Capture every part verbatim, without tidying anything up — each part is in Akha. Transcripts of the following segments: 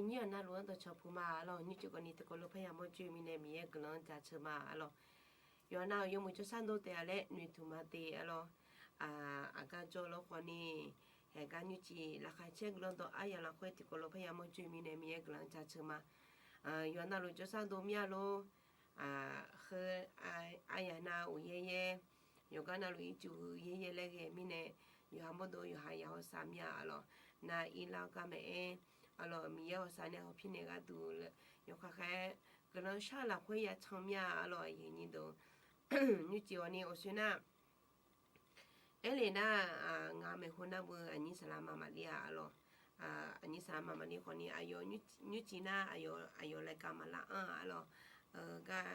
Nyir-aq navluf-anr dawqcawq puq ma arlawq. Nymrcif khawfni tiqkawv lof parya mawrjoe mirnae Miqyaer guiqlanq-anr jaceuq ma arlawq. Yawqha navluf yawmuiq jawrsar dov taef-a laer noeqtmq ma de arlawq. Aqgar jawr lawr khawfni, haeqgar nymrcif laqkhaq caer guiqlanq dawq aryamq lafkhoer tiqkawv lof parya mawrjoe mirnae Miqyaer guiqlanq-anr jaceuq ma. Yawqha navluf jawrsar dov mir-a lor. Heu aryamq nav uq yaer yaer, yawqgar navluf ircuf heu yaer yaer laer ghae mirnae, yawqha mawrdov yawqha ya hawsav mir-a arlawq. Nav irlar gar maeq-aer arlawq, Miqyaer hawsav nae hawpir nae gharduq yawkhav khaer guiqlanq shar lafkhoer ya can mir-a arlawq. Aqyuif aqnyir deuq, nymrcif awqni awqsoer nar, aerle nar, ngaq maeqhu nar beu aqnyir saqlaq ma maqlir-a arlawq. Aqnyir saqlaq ma maqlir khawfni aqyawf nymrcif nar aqyawf aqyawf รายการ maqlar anr-a arlawq. Gar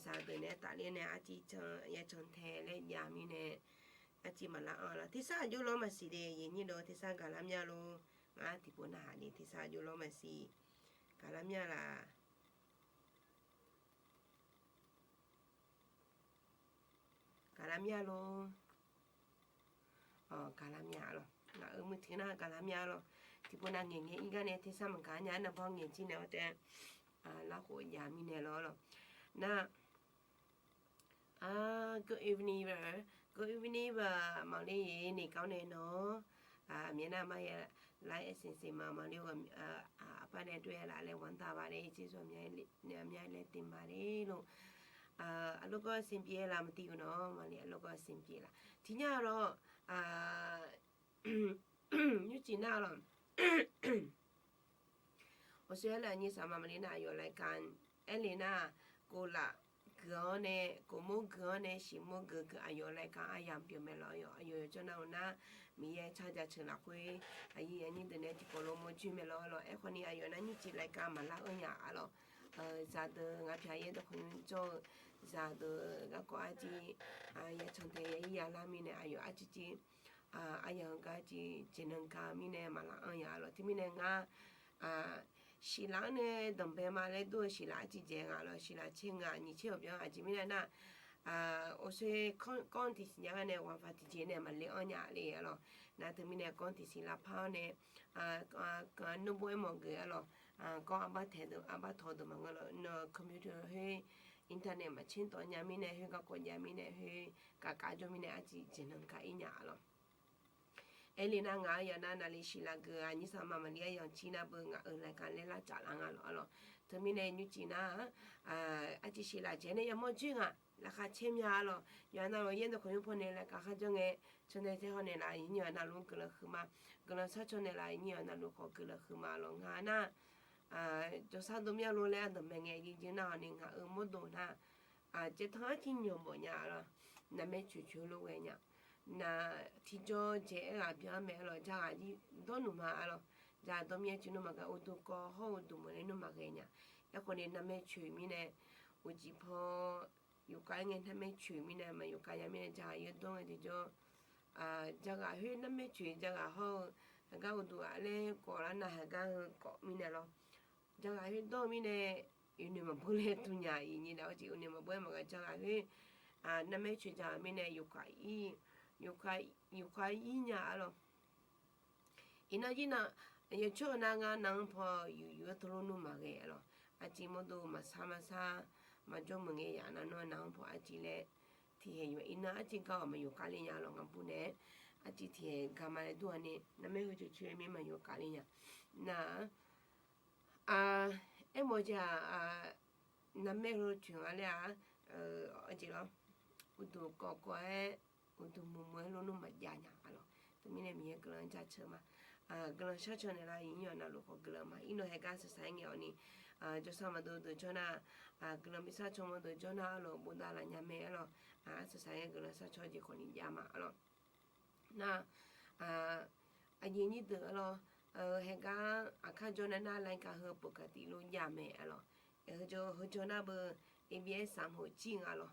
zaqdeuq nae tafler nae arciv can ya can tae laer jav mirnae, arciv maqlar anr-a lawr. Tersar aqjox lawr maqsiq de, aqyuif aqnyir deuq, tersar gaqlar mya lor. Ngar tiqpov narhaq ni tersar aqjox lawr maqsiq. Gaqlar mya laf. Gaqlar mya lor. Gaqlar mya lawr. Ngaq-euq muiq tiq nar gaqlar mya lawr. Tiqpov nav ngaeq ngae ir gar nae tersar maqgaq nya nar bawr ngaeq jir nae-awr taef-a larkhof jav mirnae lawr lawr. Nar, good evening, good evening, maqle ni gawr nae nawr, aqmyan nar ma ya ไลฟ์เอสเอ็นซี ma maqle, aqpar nae doer-a laf laer วันดี maqle, ကျေးဇူးအများကြီးတင်ပါတယ်လို့, အလုပ်က အဆင်ပြေလား မသိဘူးနော်, maqle အလုပ်က အဆင်ပြေလား. Tiqnya lawr, nymrcif nar lawr, awqsoer aer laer aqnyir saqlaq ma maqlir nar aqyawf รายการ aerle nar, kof laf gui-awr nae, kof mawr gui-awr nae, siq mawr gui gui aqyawf รายการ aryamq pyeuf mae lawr. Aqyawf yawqjawr nar-eu nar, Miqyaer car jaceuq lafkhoer, aqyuif aqnyir deuq nae tiqkawv lof mawrjoe mae lawr lawr. Aerkhawfni aqyawf nar nymrcif รายการ maqlar anr nya arlawq. Zaqdeuq ngaq pyaq yaer dawqkawq nymr jawr-eu zaqdeuq garkawv arciv ya can tae ya ir ya lar mirnae aqyawf arciv civ, aryamq heugar civ jeqnan ga mirnae maqlar anr nya arlawq. Teumirnae ngar siqlaq-anr nae danqbae ma laer dur-eu siqlaq arciv jaeq nga lawr. Siqlaq caer nga nyiq caer-awq byan aqjeq mirnae nar, awqsoer kawr tiqsiq nya gar nae ไวไฟ tiqjeq nae maqle anr nya le arlawq. Nar teumirnae kawr tiqsiq lavpar-awr nae, nmrbof aermawf geuf arlawq. Kawr arbar taeq deuq arbar tawq deuq maqngeur lawr. Nawr computer khoer internet maqtser tawv nya mirnae khoer garkawv jav mirnae khoer kavkav jawr mirnae arciv jeqnan ga ir nya arlawq. Aerle nar ngaq-anr yawf nar naqli siqlaq geuf-eu aqnyir saqlaq ma maqlir aryamq cir nar beu ngaq-euq รายการ laer lar caf lar nga lawr arlawq. Teumirnae nymrcif nar, arciv siqlaq jaeq nae yamawr joer nga, laqkhaq caer mya arlawq. Yawqha navluf yaer dawqkawq nymr paw nae รายการ kharjawr ngae, caw nae tae haw naeqlaf aqnyir yawqha navluf guiqlanq huiqma, guiqlanq sharcaw naeqlaf aqnyir yawqha navluf khawf guiqlanq huiqma lawr. Ngaq nar, jawrsar dov mya lor laer ardanqbae ngae jeq jeq nar hawni ngaq-euq mawrdo nar, caevtanq arciv nyawq mawf nya lawr. Narmaer coeq coeq-eu lof ghae nya. Nar tiqjawr jaeq-aer ghaq byan-anr mae arlawq. Jaghaq dawr nmr ma arlawq. Jaghaq dawr mir-aer cuiv nmr maqghae, uqduq kawv hawr-eu uqduq meuq laer nmr maqghae nya. Aerkhawfni narmaer coeq mirnae, uqcif paw yufkav-aer ngae narmaer coeq mirnae maq yufkav nya mirnae jaghaq yaerdawr ngae tiqjawr, jaghaq khoer narmaer coeq jaghaq hawr-eu, haqgar uqduq-aq laer kawv lar nar haqgar heu kawv mirnae lawr. Jaghaq khoer dawr-eu mirnae, uqnoeq maqbur laer tmr nya iqnyir daq-awr jeq uqnoeq maqbur-aer maqghae jaghaq khoer, narmaer coeq jaghaq mirnae yufkav, yufkav ir nya arlawq. Iqnan jir nar, yawcawr-eu nar ngar nar-anr paw yuf yuf-aer teulof nmr maqghae arlawq. Arciv mawrdo maqsar maqsar, maqjawr meuq ngae yaf nar nawr nar-anr paw arciv laer tiqhaeq yuf-a. Iqnan arciv gar-awq maq yufkav le nya lawq. Ngaqbur nae arciv tiqhaeq gama laer dur-a ni narmaer heu coeq coeq mir maq yufkav le nya. Nar, aermawf jeq-aq, narmaer heu coeq nga laer-aq, aqjeq lawr, uqduq kawv kawv-aer, uqduq meuq meuq-aer lof nmr maqjav nya arlawq. Teumirnae Miqyaer guiqlanq jaceuq ma. Guiqlanq sharcaw naeqlaf iqnyir yawqha navluf khawf guiqlanq ma. Iqnan haqgar shaqshaq-aer ngae-awq ni, jawrsar maqdov deuq jawr nar, guiqlanq bi sharcaw mawrdeuq jawr nar arlawq bofdav laf nya mae arlawq. Shaqshaq-aer guiqlanq sharcaw jeq khawfni jav ma arlawq. Nar, aqjeq nyir deuq arlawq, haqgar aqkar jawr nar nar รายการ heu ปกติ lof jav mae arlawq. Heujawr heujawr nar beu ABS สามหก jir nga lawq.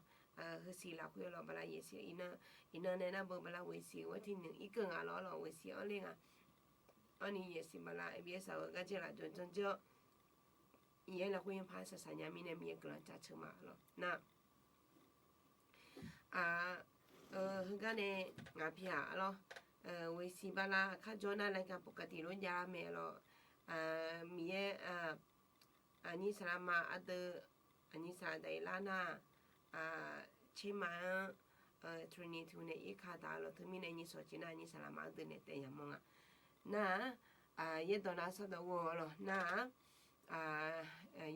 Heusiq lafkhoer lawq bala yaeqsiq iqnan, iqnan nae nar beu bala weqsiq วันที่หนึ่ง irkeuv nga lawq arlawq, weqsiq anr ler nga. Arni yaeqsiq bala ABS-aq heu gar jaer laf jawr janr jir-awr, yaer lafkhoer yanrpar shaqshaq nya mirnae Miqyaer guiqlanq jaceuq ma lawq. Nar, heugar nae ngaq pi-aq arlawq, weqsiq bala aqkar jawr nar รายการ ปกติ lof jav mae lawq. Miqyaer, aqnyir saqlaqma ardeuv, aqnyir saqlaq daqir lar nar, tserma-anr, Trinity nae irka taq-a lawq. Teumirnae nyiq shawq jeq nar aqnyir saqlaqma ardeuv naeq taef yamawr nga. Nar-aq, yaerdawq nar sawrdawq ghoe-awr lawq nar-aq,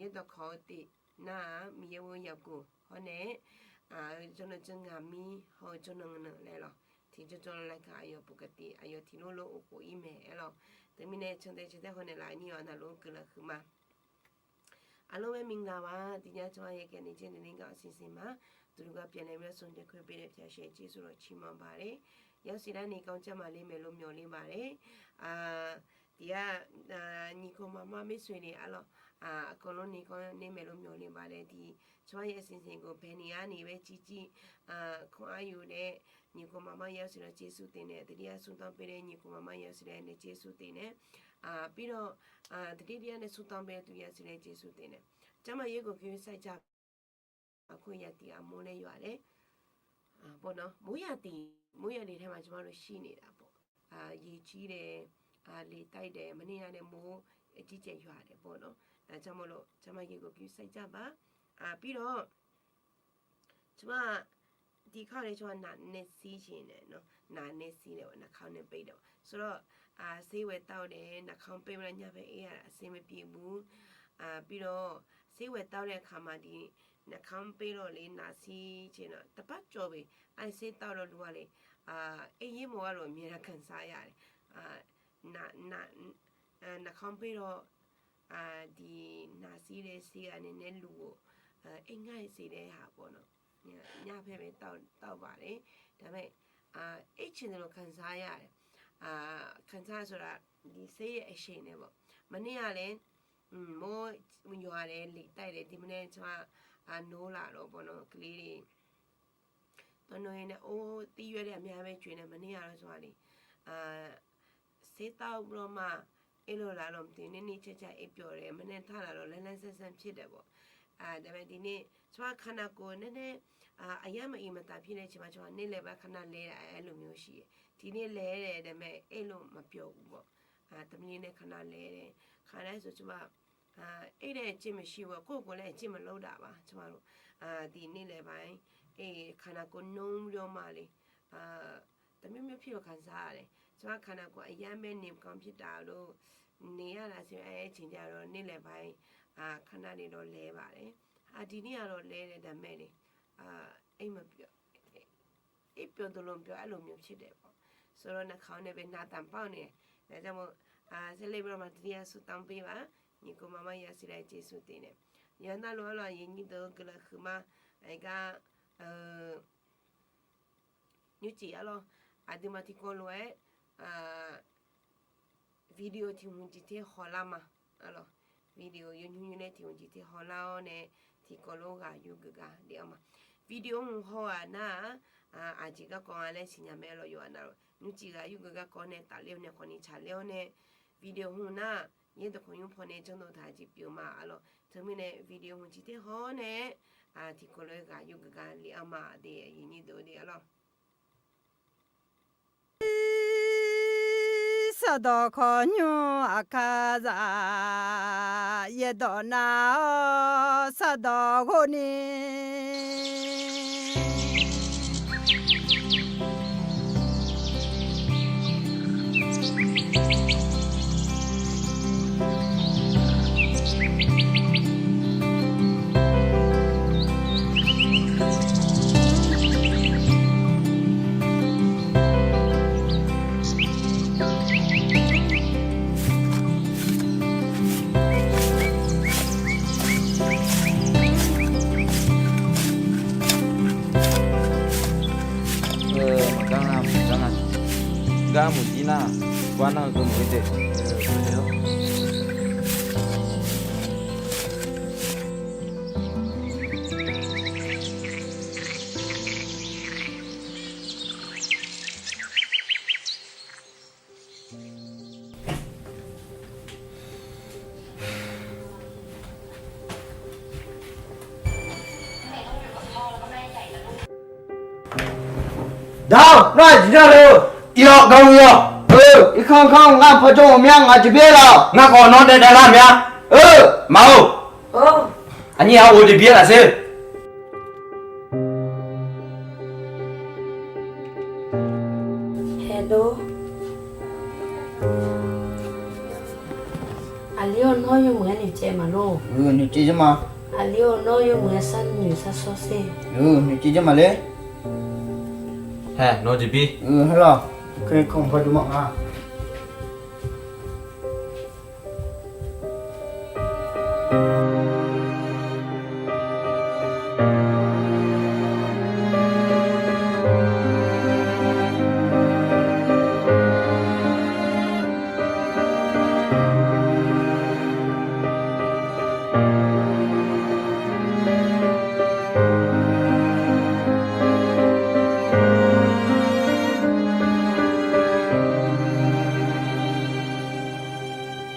yaerdawq kawq-eu tif nar-aq, Miqyaer ghoe yaqguq hawr nae-a, jawrnan janr ngaq mir hawr-eu jawrnan ngaq neuq laer lawq. Tiqjawr jawrnan laer ka aqyawf pov gaqtiv aqyawf tiq lor lor of khof ir mae aer lawq. Teumirnae cantae cantae haw naeqlaf nyir-awq navluf-anr guiqlanq huiqma. Aqlawr-aer မင်္ဂလာပါ, ဒီည ကျွန်မရဲ့ ကယ်တင်ခြင်းသတင်းကောင်း အစီအစဉ်မှာ သူတို့က ပြန်လည်ပြီးတော့ ဆုံတွေ့ခွင့်ပေးတဲ့ ဘုရားရှင် ကျေးဇူးတော်ချီးမွမ်းပါတယ်။ ရောက်ရှိလာနေကောင်း ကျန်းမာလိမ့်မယ်လို့ မျှော်လင့်ပါတယ်။ အာ၊ ဒီက၊ အာ၊ ညီကောင်မမမိတ်ဆွေတွေအားလုံး၊ အာ၊ အကုန်လုံးနေကောင်းနေမယ်လို့ မျှော်လင့်ပါတယ်။ ဒီ ကျွန်မရဲ့ အစီအစဉ်ကို ဘယ်နေရာနေပဲကြည့်ကြည့်၊ အာ၊ ခွန်အားယူတဲ့ ညီကောင်မမ ရောက်ရှိလာ ကျေးဇူးတင်တယ်။ သတိရဆုတောင်းပေးတဲ့ ညီကောင်မမ ရောက်ရှိလာ လည်း ကျေးဇူးတင်တယ်။ အာ၊ ပြီးတော့၊ အာ၊ သတိတရားနဲ့ ဆုတောင်းပေးတဲ့သူ ရောက်ရှိလာ ကျေးဇူးတင်တယ်။ ကျန်းမာရေးကို ဂရုစိုက်ကြပါ။ အခုရာသီအမိုးလည်းရွာတယ်။ အာ၊ ပေါ့နော်။ မိုးရာသီ၊ မိုးရာသီထဲမှာ ကျမတို့ရှိနေတာပေါ့။ အာ၊ ရေကြီးတယ်။ အာ၊ လေတိုက်တယ်။ မနေ့ကလည်း မိုးအကြီးအကျယ်ရွာတယ်ပေါ့နော်။ ဒါကြောင့်မို့လို့ ကျန်းမာရေးကို ဂရုစိုက်ကြပါ။ အာ၊ ပြီးတော့ ကျမ ဒီခေါက်လည်း ကျမ နှာနဲ့ စီးချင်တယ်နော်။ နှာနဲ့ စီးတယ်ပေါ့။ နှာခေါင်းနဲ့ ပိတ်တယ်ပေါ့။ ဆိုတော့၊ အာ၊ ဆေးဝယ်သောက်တယ်။ နှာခေါင်းပိတ်ပြီးတော့ ညဘက်အိပ်ရတာ အဆင်မပြေဘူး။ အာ၊ ပြီးတော့ ဆေးဝယ်သောက်တဲ့အခါမှာ ဒီနှာခေါင်းပိတ်လို့လေ နှာစီးချင်တော့ တပတ်ကျော်ပြီ။ အဲဒီဆေးသောက်တော့ လူကလေ၊ အာ၊ အိပ်ရေးမဝလို့ အမြဲတမ်း ခံစားရတယ်။ အာ၊ နှာ၊ နှာ၊ အာ၊ နှာခေါင်းပိတ်တော့၊ အာ၊ ဒီနှာစီးတဲ့ဆေးက နည်းနည်းလူကို၊ အာ၊ အိပ်ငိုက်စေတဲ့ဟာပေါ့နော်။ ည၊ ညဘက်ပဲ သောက်၊ သောက်ပါတယ်။ ဒါပေမဲ့၊ အာ၊ အိပ်ချင်သလို ခံစားရတယ်။ အာ၊ ခံစားဆိုတာ ဒီဆေးရဲ့အရှိန်နဲ့ပေါ့။ မနေ့ကလည်း၊ อืม၊ မိုးရွာတယ်၊ လေတိုက်တယ်။ ဒီမနက် ကျမ၊ အာ၊ နိုးလာတော့ပေါ့နော်။ ကလေးတွေ သွားနွေးရင်းနဲ့ အိုး၊ သီးရွက်တွေ အများကြီးပဲ ကျွေးနေ။ မနေ့ကတော့ ကျမလေ၊ အာ၊ ဆေးသောက်ပြီးတော့မှ အိပ်လို့လားတော့ မသိဘူး။ နည်းနည်းကြာကြာ အိပ်ပျော်တယ်။ မနက်ထလာတော့ လန်းလန်းဆန်းဆန်း ဖြစ်တယ်ပေါ့။ အာ၊ ဒါပေမဲ့ ဒီနေ့ ကျမ ခန္ဓာကိုယ် နည်းနည်း၊ အာ၊ အရမ်း မအီမသာ ဖြစ်တဲ့အချိန်မှာ ကျမ နေ့လယ်ပိုင်း ခဏလဲတာ အဲ့လိုမျိုးရှိတယ်။ ဒီနေ့လဲတယ်။ ဒါပေမဲ့ အိပ်လို့မပျော်ဘူးပေါ့။ အာ၊ တမနက်နဲ့ ခဏလဲတယ်။ ခါတိုင်းဆို ကျမ အာ၊ အိပ်တဲ့အကျင့်မရှိဘူး။ ကိုယ့်ကိုယ်လည်း အကျင့်မလုပ်တာပါ ကျမတို့။ အာ၊ ဒီနေ့လယ်ပိုင်း၊ အေး၊ ခန္ဓာကိုယ် နုံးပြီးတော့မှလေ၊ အာ၊ တစ်မျိုးမျိုး ဖြစ်လို့ ခံစားရတယ်။ ကျမ ခန္ဓာကိုယ် အရမ်းပဲ နေမကောင်း ဖြစ်တာတို့၊ နေရတာ ဆိုရင် အဲ့အချိန်ကျတော့ နေ့လယ်ပိုင်း၊ အာ၊ ခဏနေတော့ လဲပါတယ်။ အာ၊ ဒီနေ့ကတော့ လဲတယ်။ ဒါပေမဲ့လေ၊ အာ၊ အိပ်မပျော်၊ အိပ်ပျော်သလို မပျော် အဲ့လိုမျိုး ဖြစ်တယ်ပေါ့။ ဆိုတော့ နှာခေါင်းနဲ့ပဲ နှာသံပေါက်နေတယ်။ ဒါကြောင့်မို့၊ အာ၊ ဆက်လက်ပြီးတော့မှ တရားဆုတောင်းပေးပါ။ ညီကိုမမ ရရှိတဲ့ ကျေးဇူးတင်တယ်။ ရန်နလိုအလော ရင်းနှီးသူ ကလခုမ အဲက အဲ ညူးကျီအလော aqduimaf tiqkawv lof-aer, video tiq hmq tiq ter hawlar ma. Aqlawq, video yawnyur nymr nae tiq hmq tiq ter hawlar-awr nae, tiqkawv lof ghaq yurgeuf gar le-awr ma. Video hmq haw-aq nar-aq, aqjeq garkawv nga laer siqnya mae. Aqlawq, yawqha navluf nymr cif ghaq yurgeuf garkawv nae tafler-awr nae, khawfni tsaqler-awr nae, video hmq nar-aq, yaerdawq kawq nymr paw nae janrdov taq-eu jeq pyeuf ma. Aqlawq, teumirnae video hmq tiq ter haw-awr nae, tiqkawv lof-aer ghaq yurgeuf gar le-awr ma. Aqdui aqyuif nyir deuq-eu de aqlawq. Sardawq kawq nymr aqkar zaq, yaerdawq nar-awr sardawq ghov ni. Gar muiqjir nar, gar nar-eu keuv muiq-eu taef. Dawq, nawr aqjeq nar le-eu? Iqlawq, gawq-eu yawq. Eu, irkanr kanr ngar pawjawr-eu mya, ngaq jeqbir-aer laf. Ngar khawf nawr daev daev lar mya. Eu, maq-or. Aqnyir-aq, oq jeqbir-aer laf sher. Haeqdov. Aqli-or, nawr yawmuiq-aer noeqtsaev maqlor. Noeqtsaev jawr ma. Aqli-or, nawr yawmuiq-aer sharnoeq shar shawr sher. Noeqtsaev jawr ma ler. Haeq, nawq jeqbir. Haeq lawq. Kanr pawjawr ma nga.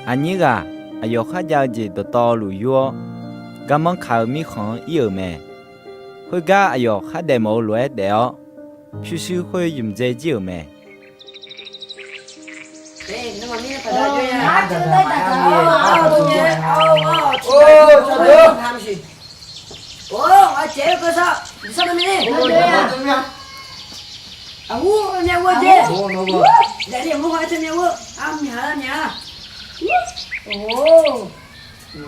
Aqnyir ghaq aqyawf kharjav-eu jeq dawqtawvluf yur-awr, garmanr kaq-eu mirkhanq-anr ir-euq mae. Khoergar aqyawf khardaef mawf-eu lof-aer daef-awr, pyurshuir khoer ymqdzae jir-euq mae.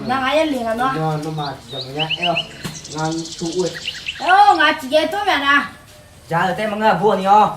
Nar ngaq yar le nga nawr. Aer-awr, ngaq tiqjeq tov myaq na. Jaq-eu tae maqngeur, aqbur ni-awr.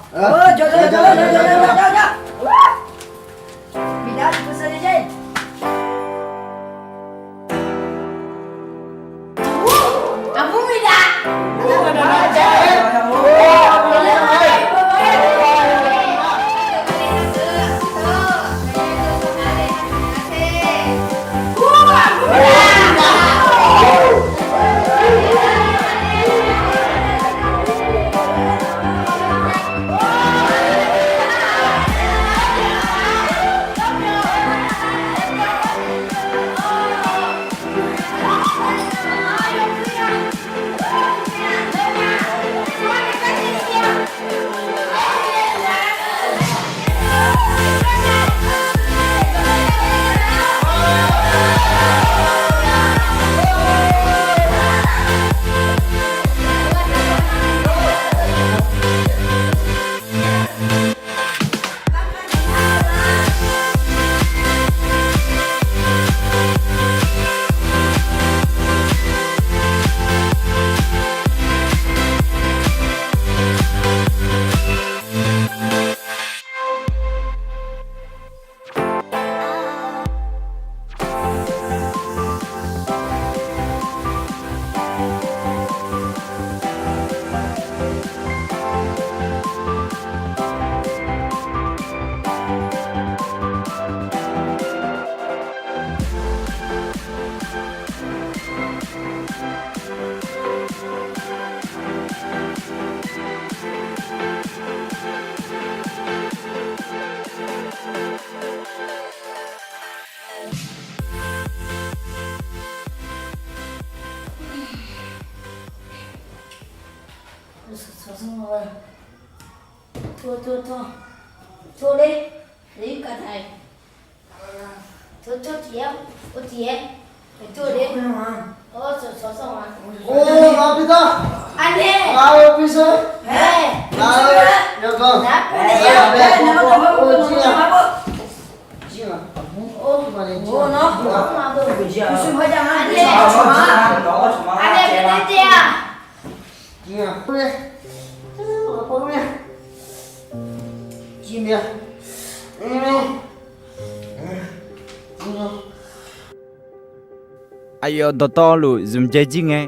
Aqyawf dawqtawvluf zmqdzae jir ngae,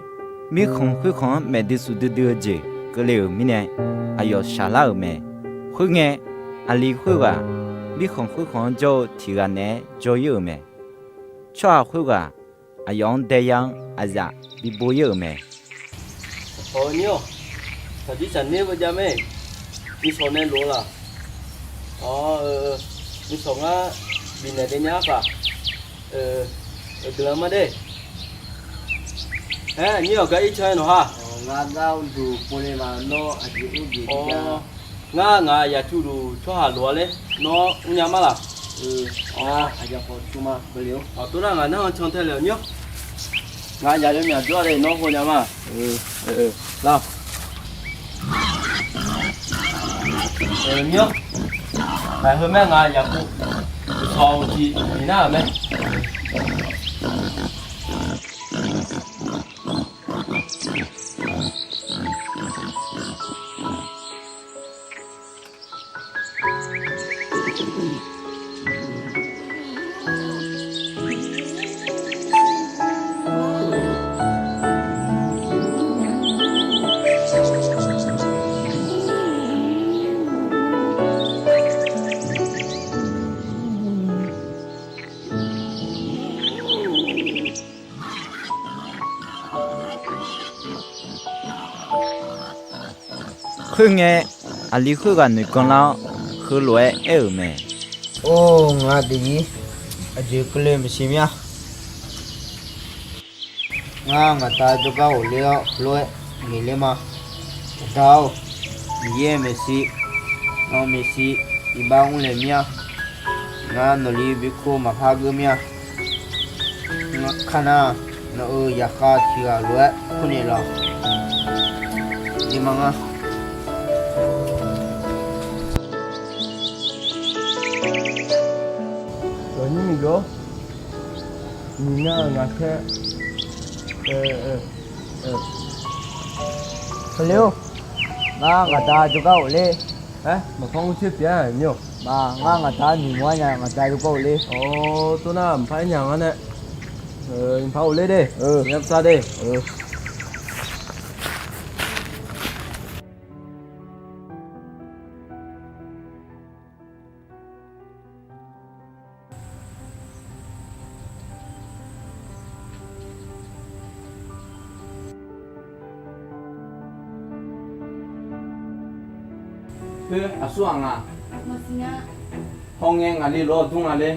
mirkhanq khoerkhanq-anr maeqdui suf duidui-eu jeq keuvle-euq mirnae, aqyawf shaqlar-euq mae. Khoerngae, aqli khoerghaq mirkhanq khoerkhanq-anr jawr-eu tiq ghaq naeq-aer jawr-ir-euq mae. Tsawrhaq khoerghaq aqyawf-anr daeyar-anr aqzaf bi bo-ir-euq mae. Awq, nyir-awq, taqdir tsaqner beujav mae. Nuishawq nae lof-eu laq? Awq, nuishawq ngar bifnaeq dae nya-ar paq. Guiqlanq mar de. Aer, nyir-awq, gar ir can-aer nawq ha. Ngar gar uqduq pov le ma, nawr aqjeq ur jeq byav. Ngar ngaq yaqcu luf tsawrhaq lof-a laer nawr mrnya mar laq? Awq, aqyawf khawf cu ma. Awq, tov nar ngaq nar-anr can tae le-awq nymr. Ngaq yaq yawmyaq jawr-a laer nawr hawnya ma. Lar, nymr. Ghaq heu mae ngaq yaqcu uqshawq-eu tiq miq nar-euq mae. Khoerngae, aqli khoerghaq noeqganr lar-awr, heulof-aer aer-euq mae. Or, ngar deuq-ir, aqjeq keuvle maeqshi mir-a. Ngar ngaqda jawrgar ghofler-awr heulof-aer ngaeqler ma. Aqda-or, Miqyaer maeqshi, nawr maeqshi, iqbax mrlaeq mir-a. Ngar nawqli bikur maqpar geur mir-a. Ngar kar nar, nawq-euq zaqkhav tiq ghaq lof-aer kurnaeq laf-awq. Jeq ma ngar. Aqnyir miqgawr, nyiq nya-euq ngaq tae. Hale-or, ngar ngaqda jawrgar ghofler. Aer, maqpar mr tser pyeuf-a nymr-awq. Ngar ngaqda nyiq mawr-aer nya ngaqda jawrgar ghofler. Awr, tov nar maqpar aer nya ngar nae. Mqpar ghofler de. Yamsar de. Khoer aqsur-aq nga. Hawr ngae ngaqli lof-awr dur nga le.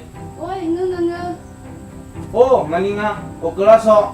Or, ngaqli nga. Awqkeuv lar sawr.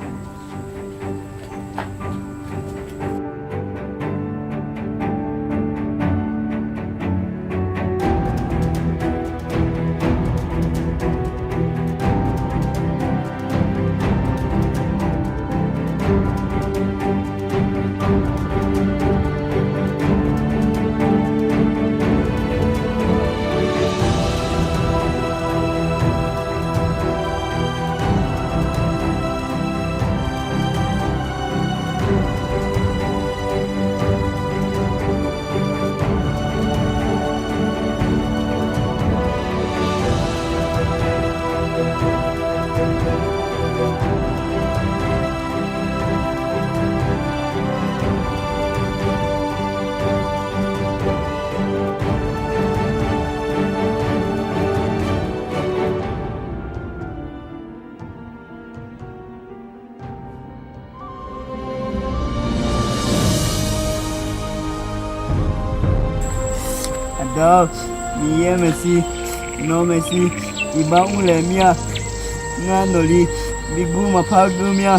Aqda-or, Miqyaer maeqshi, nawr maeqshi, iqbax mrlaeq mir-a. Ngar nawqli bigur maqpar geur mir-a.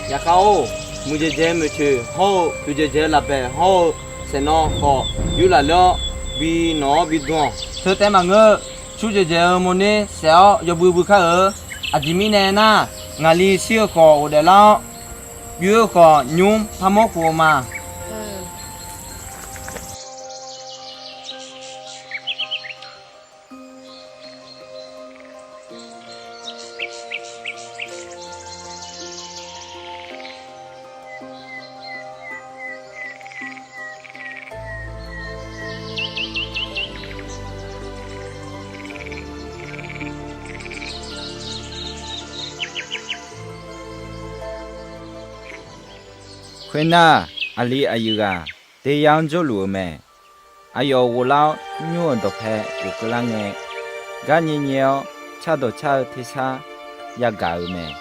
Zaqkhav-or, muiqdzaeq dzaeq-eu maeqtsoeq hawr-eu, puqdzaeq dzaeq-eu lafbaeq hawr-eu, saeqnawv khawf yurlaf ler-awr bi nawq-awr bi dm-awq. Teu taef maqngeur, surjaeq dzaeq-eu mawrner saef-awr yawbui bui kar-eu. Aqjeq mirnae aernar, ngaqli shir-eu khawf ghofdaef lar-awr, byoe-eu khawf nymr parmawr khof-eu ma. Khoernar, aqli aqyuif ghaq teryar-anr jawrluf-eu mae. Aqyawf ghoflar-awr nymr-euq dawqpae ghofkeuv lar ngae, gar nyae nyae-awr cardawq car-eu tersar yagaq-euq mae.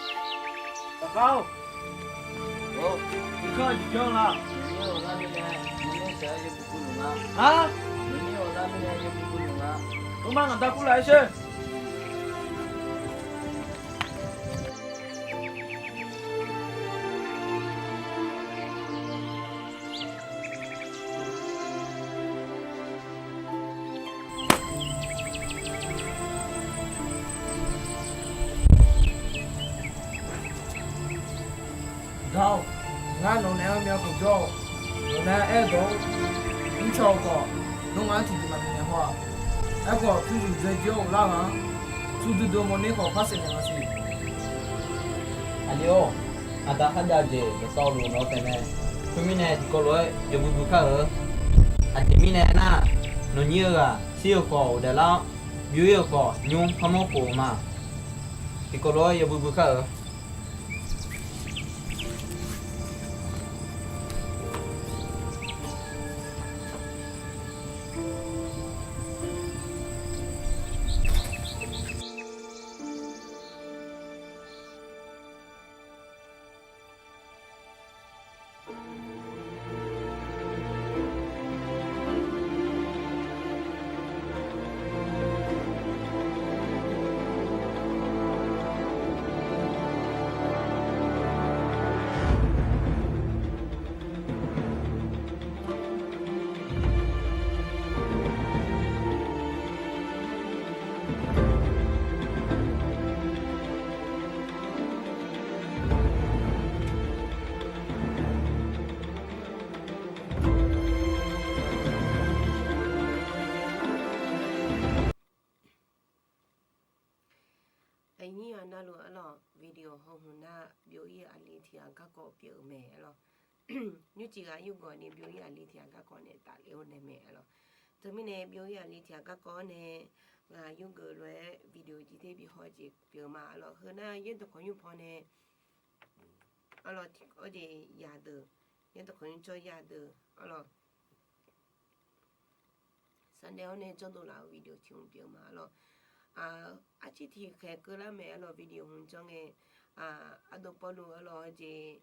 Gar-or, ngar nawq naeq-aer myav keuq jawr-awq. Nawq naeq-aer aerdawq-awr, mrcaw-eu khawf, nawr ngar-anr tiqduq maqbifnaeq haw-aq. Aerkhawf, pyurshuif dzae jir-awr ghoflar ghaq-anr, turdui dui-eu mawrner khawf par saef naeq maqsiq. Aqli-or, aqda kharjav-eu jeq dawqtawvluf nawq-eu taef mae. Khoermirnae, tiqkawv lof-aer yawbui bui kar-eu. Aqjeq mirnae aernar, nawqnyir-eu ghaq shir-eu khawf ghofdaef lar-awr, byov-ir-euq khawf nymr parmawr khof-eu ma. Tiqkawv lof-aer yawbui bui kar-eu. Aqnyir-aq navluf arlawq, video hawhmq nar byov-ir aqli tiq ghaq garkawv pyeuf-eu mae arlawq. Nymrcif ghaq yurgeuf ni byov-ir aqli tiq ghaq garkawv nae tafler-awr nae mae arlawq. Teumirnae byov-ir aqli tiq ghaq garkawv-awr nae ghaq yurgeuf lof-aer video jir ter bi haw-eu jeq pyeuf ma arlawq. Heu nar yaerdawq khawqnymr paw nae arlawq, tiq-awr jeq yadeuq, yaerdawq khawqnymr jawr yadeuq arlawq. Saqdaev-awr nae jawrdov laf-eu video tiq hmq pyeuf ma arlawq. Arcir tiq khaeq keuvlar mae arlawq, video hmq janr ngae, ardov pawrluv arlawq-eu jeq,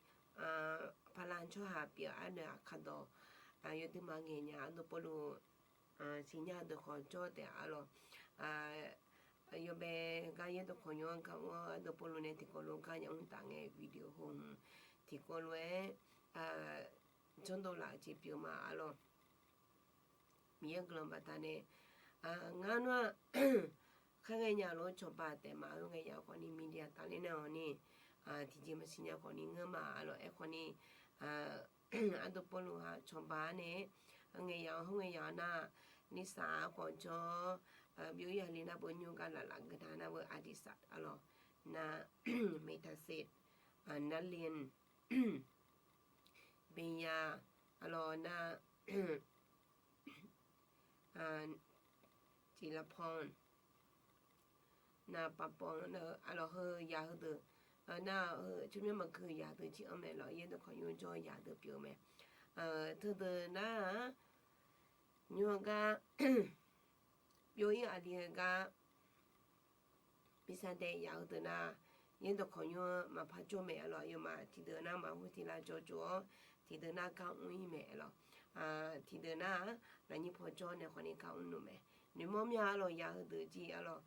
paqlav tsawrhaq pyeuf-eu ardeuv-aq kaqdawq, yawdui ma ngaeq nya ardov pawrluv siqnya deuq khawf jawr taef arlawq. Yawbae gar yaerdawq khawqnymr-anr gar mr-awr ardov pawrluv nae tiqkawv lof gar nya mr taf ngae video hmq tiqkawv lof-aer jawrdov laf-eu jeq pyeuf ma arlawq. Miqyaer guiqlanq baqdanae, ngar nar-aq, kharngae nya lof-aer cawba taef ma. Heu ngae ya khawfni media tafler nae-awq ni, tiqjeq maqsiq nya khawfni ngeur ma arlawq. Aerkhawfni, ardov pawrluv-aq cawba-awr nae, heu ngae ya-awr, heu ngae ya-awr nar-aq, nisaq-awr khawf jawr-awr, byov-ir aqli nar beu nymr gar laflaf geudaq nar beu ardisaq arlawq, nar, metase, narlen, benya, arlawq nar, tiqlaqpan, nar paqpan, arlawq heu ya heudeuq, nar heu tsawrmyanr maqgui ya heudeuq jir-anr mae lawq, yaerdawq khawqnymr jawr ya deuq pyeuf-eu mae. Teudeuq nar-aq, nymr-eu gar, byov-ir aqli-eu gar, bi saqdaev ya heudeuq nar, yaerdawq khawqnymr-anr maqpar jawr mae arlawq. Aqyawfmaf tiqdeuq nar maqhur tiqlar jawr jov-awr, tiqdeuq nar gar mr-ir mae arlawq. Tiqdeuq nar-aq, lafnyir paw jawr nae khawfni gar mr nmr mae. Noeqmawr mya arlawq ya heudeuq jir arlawq,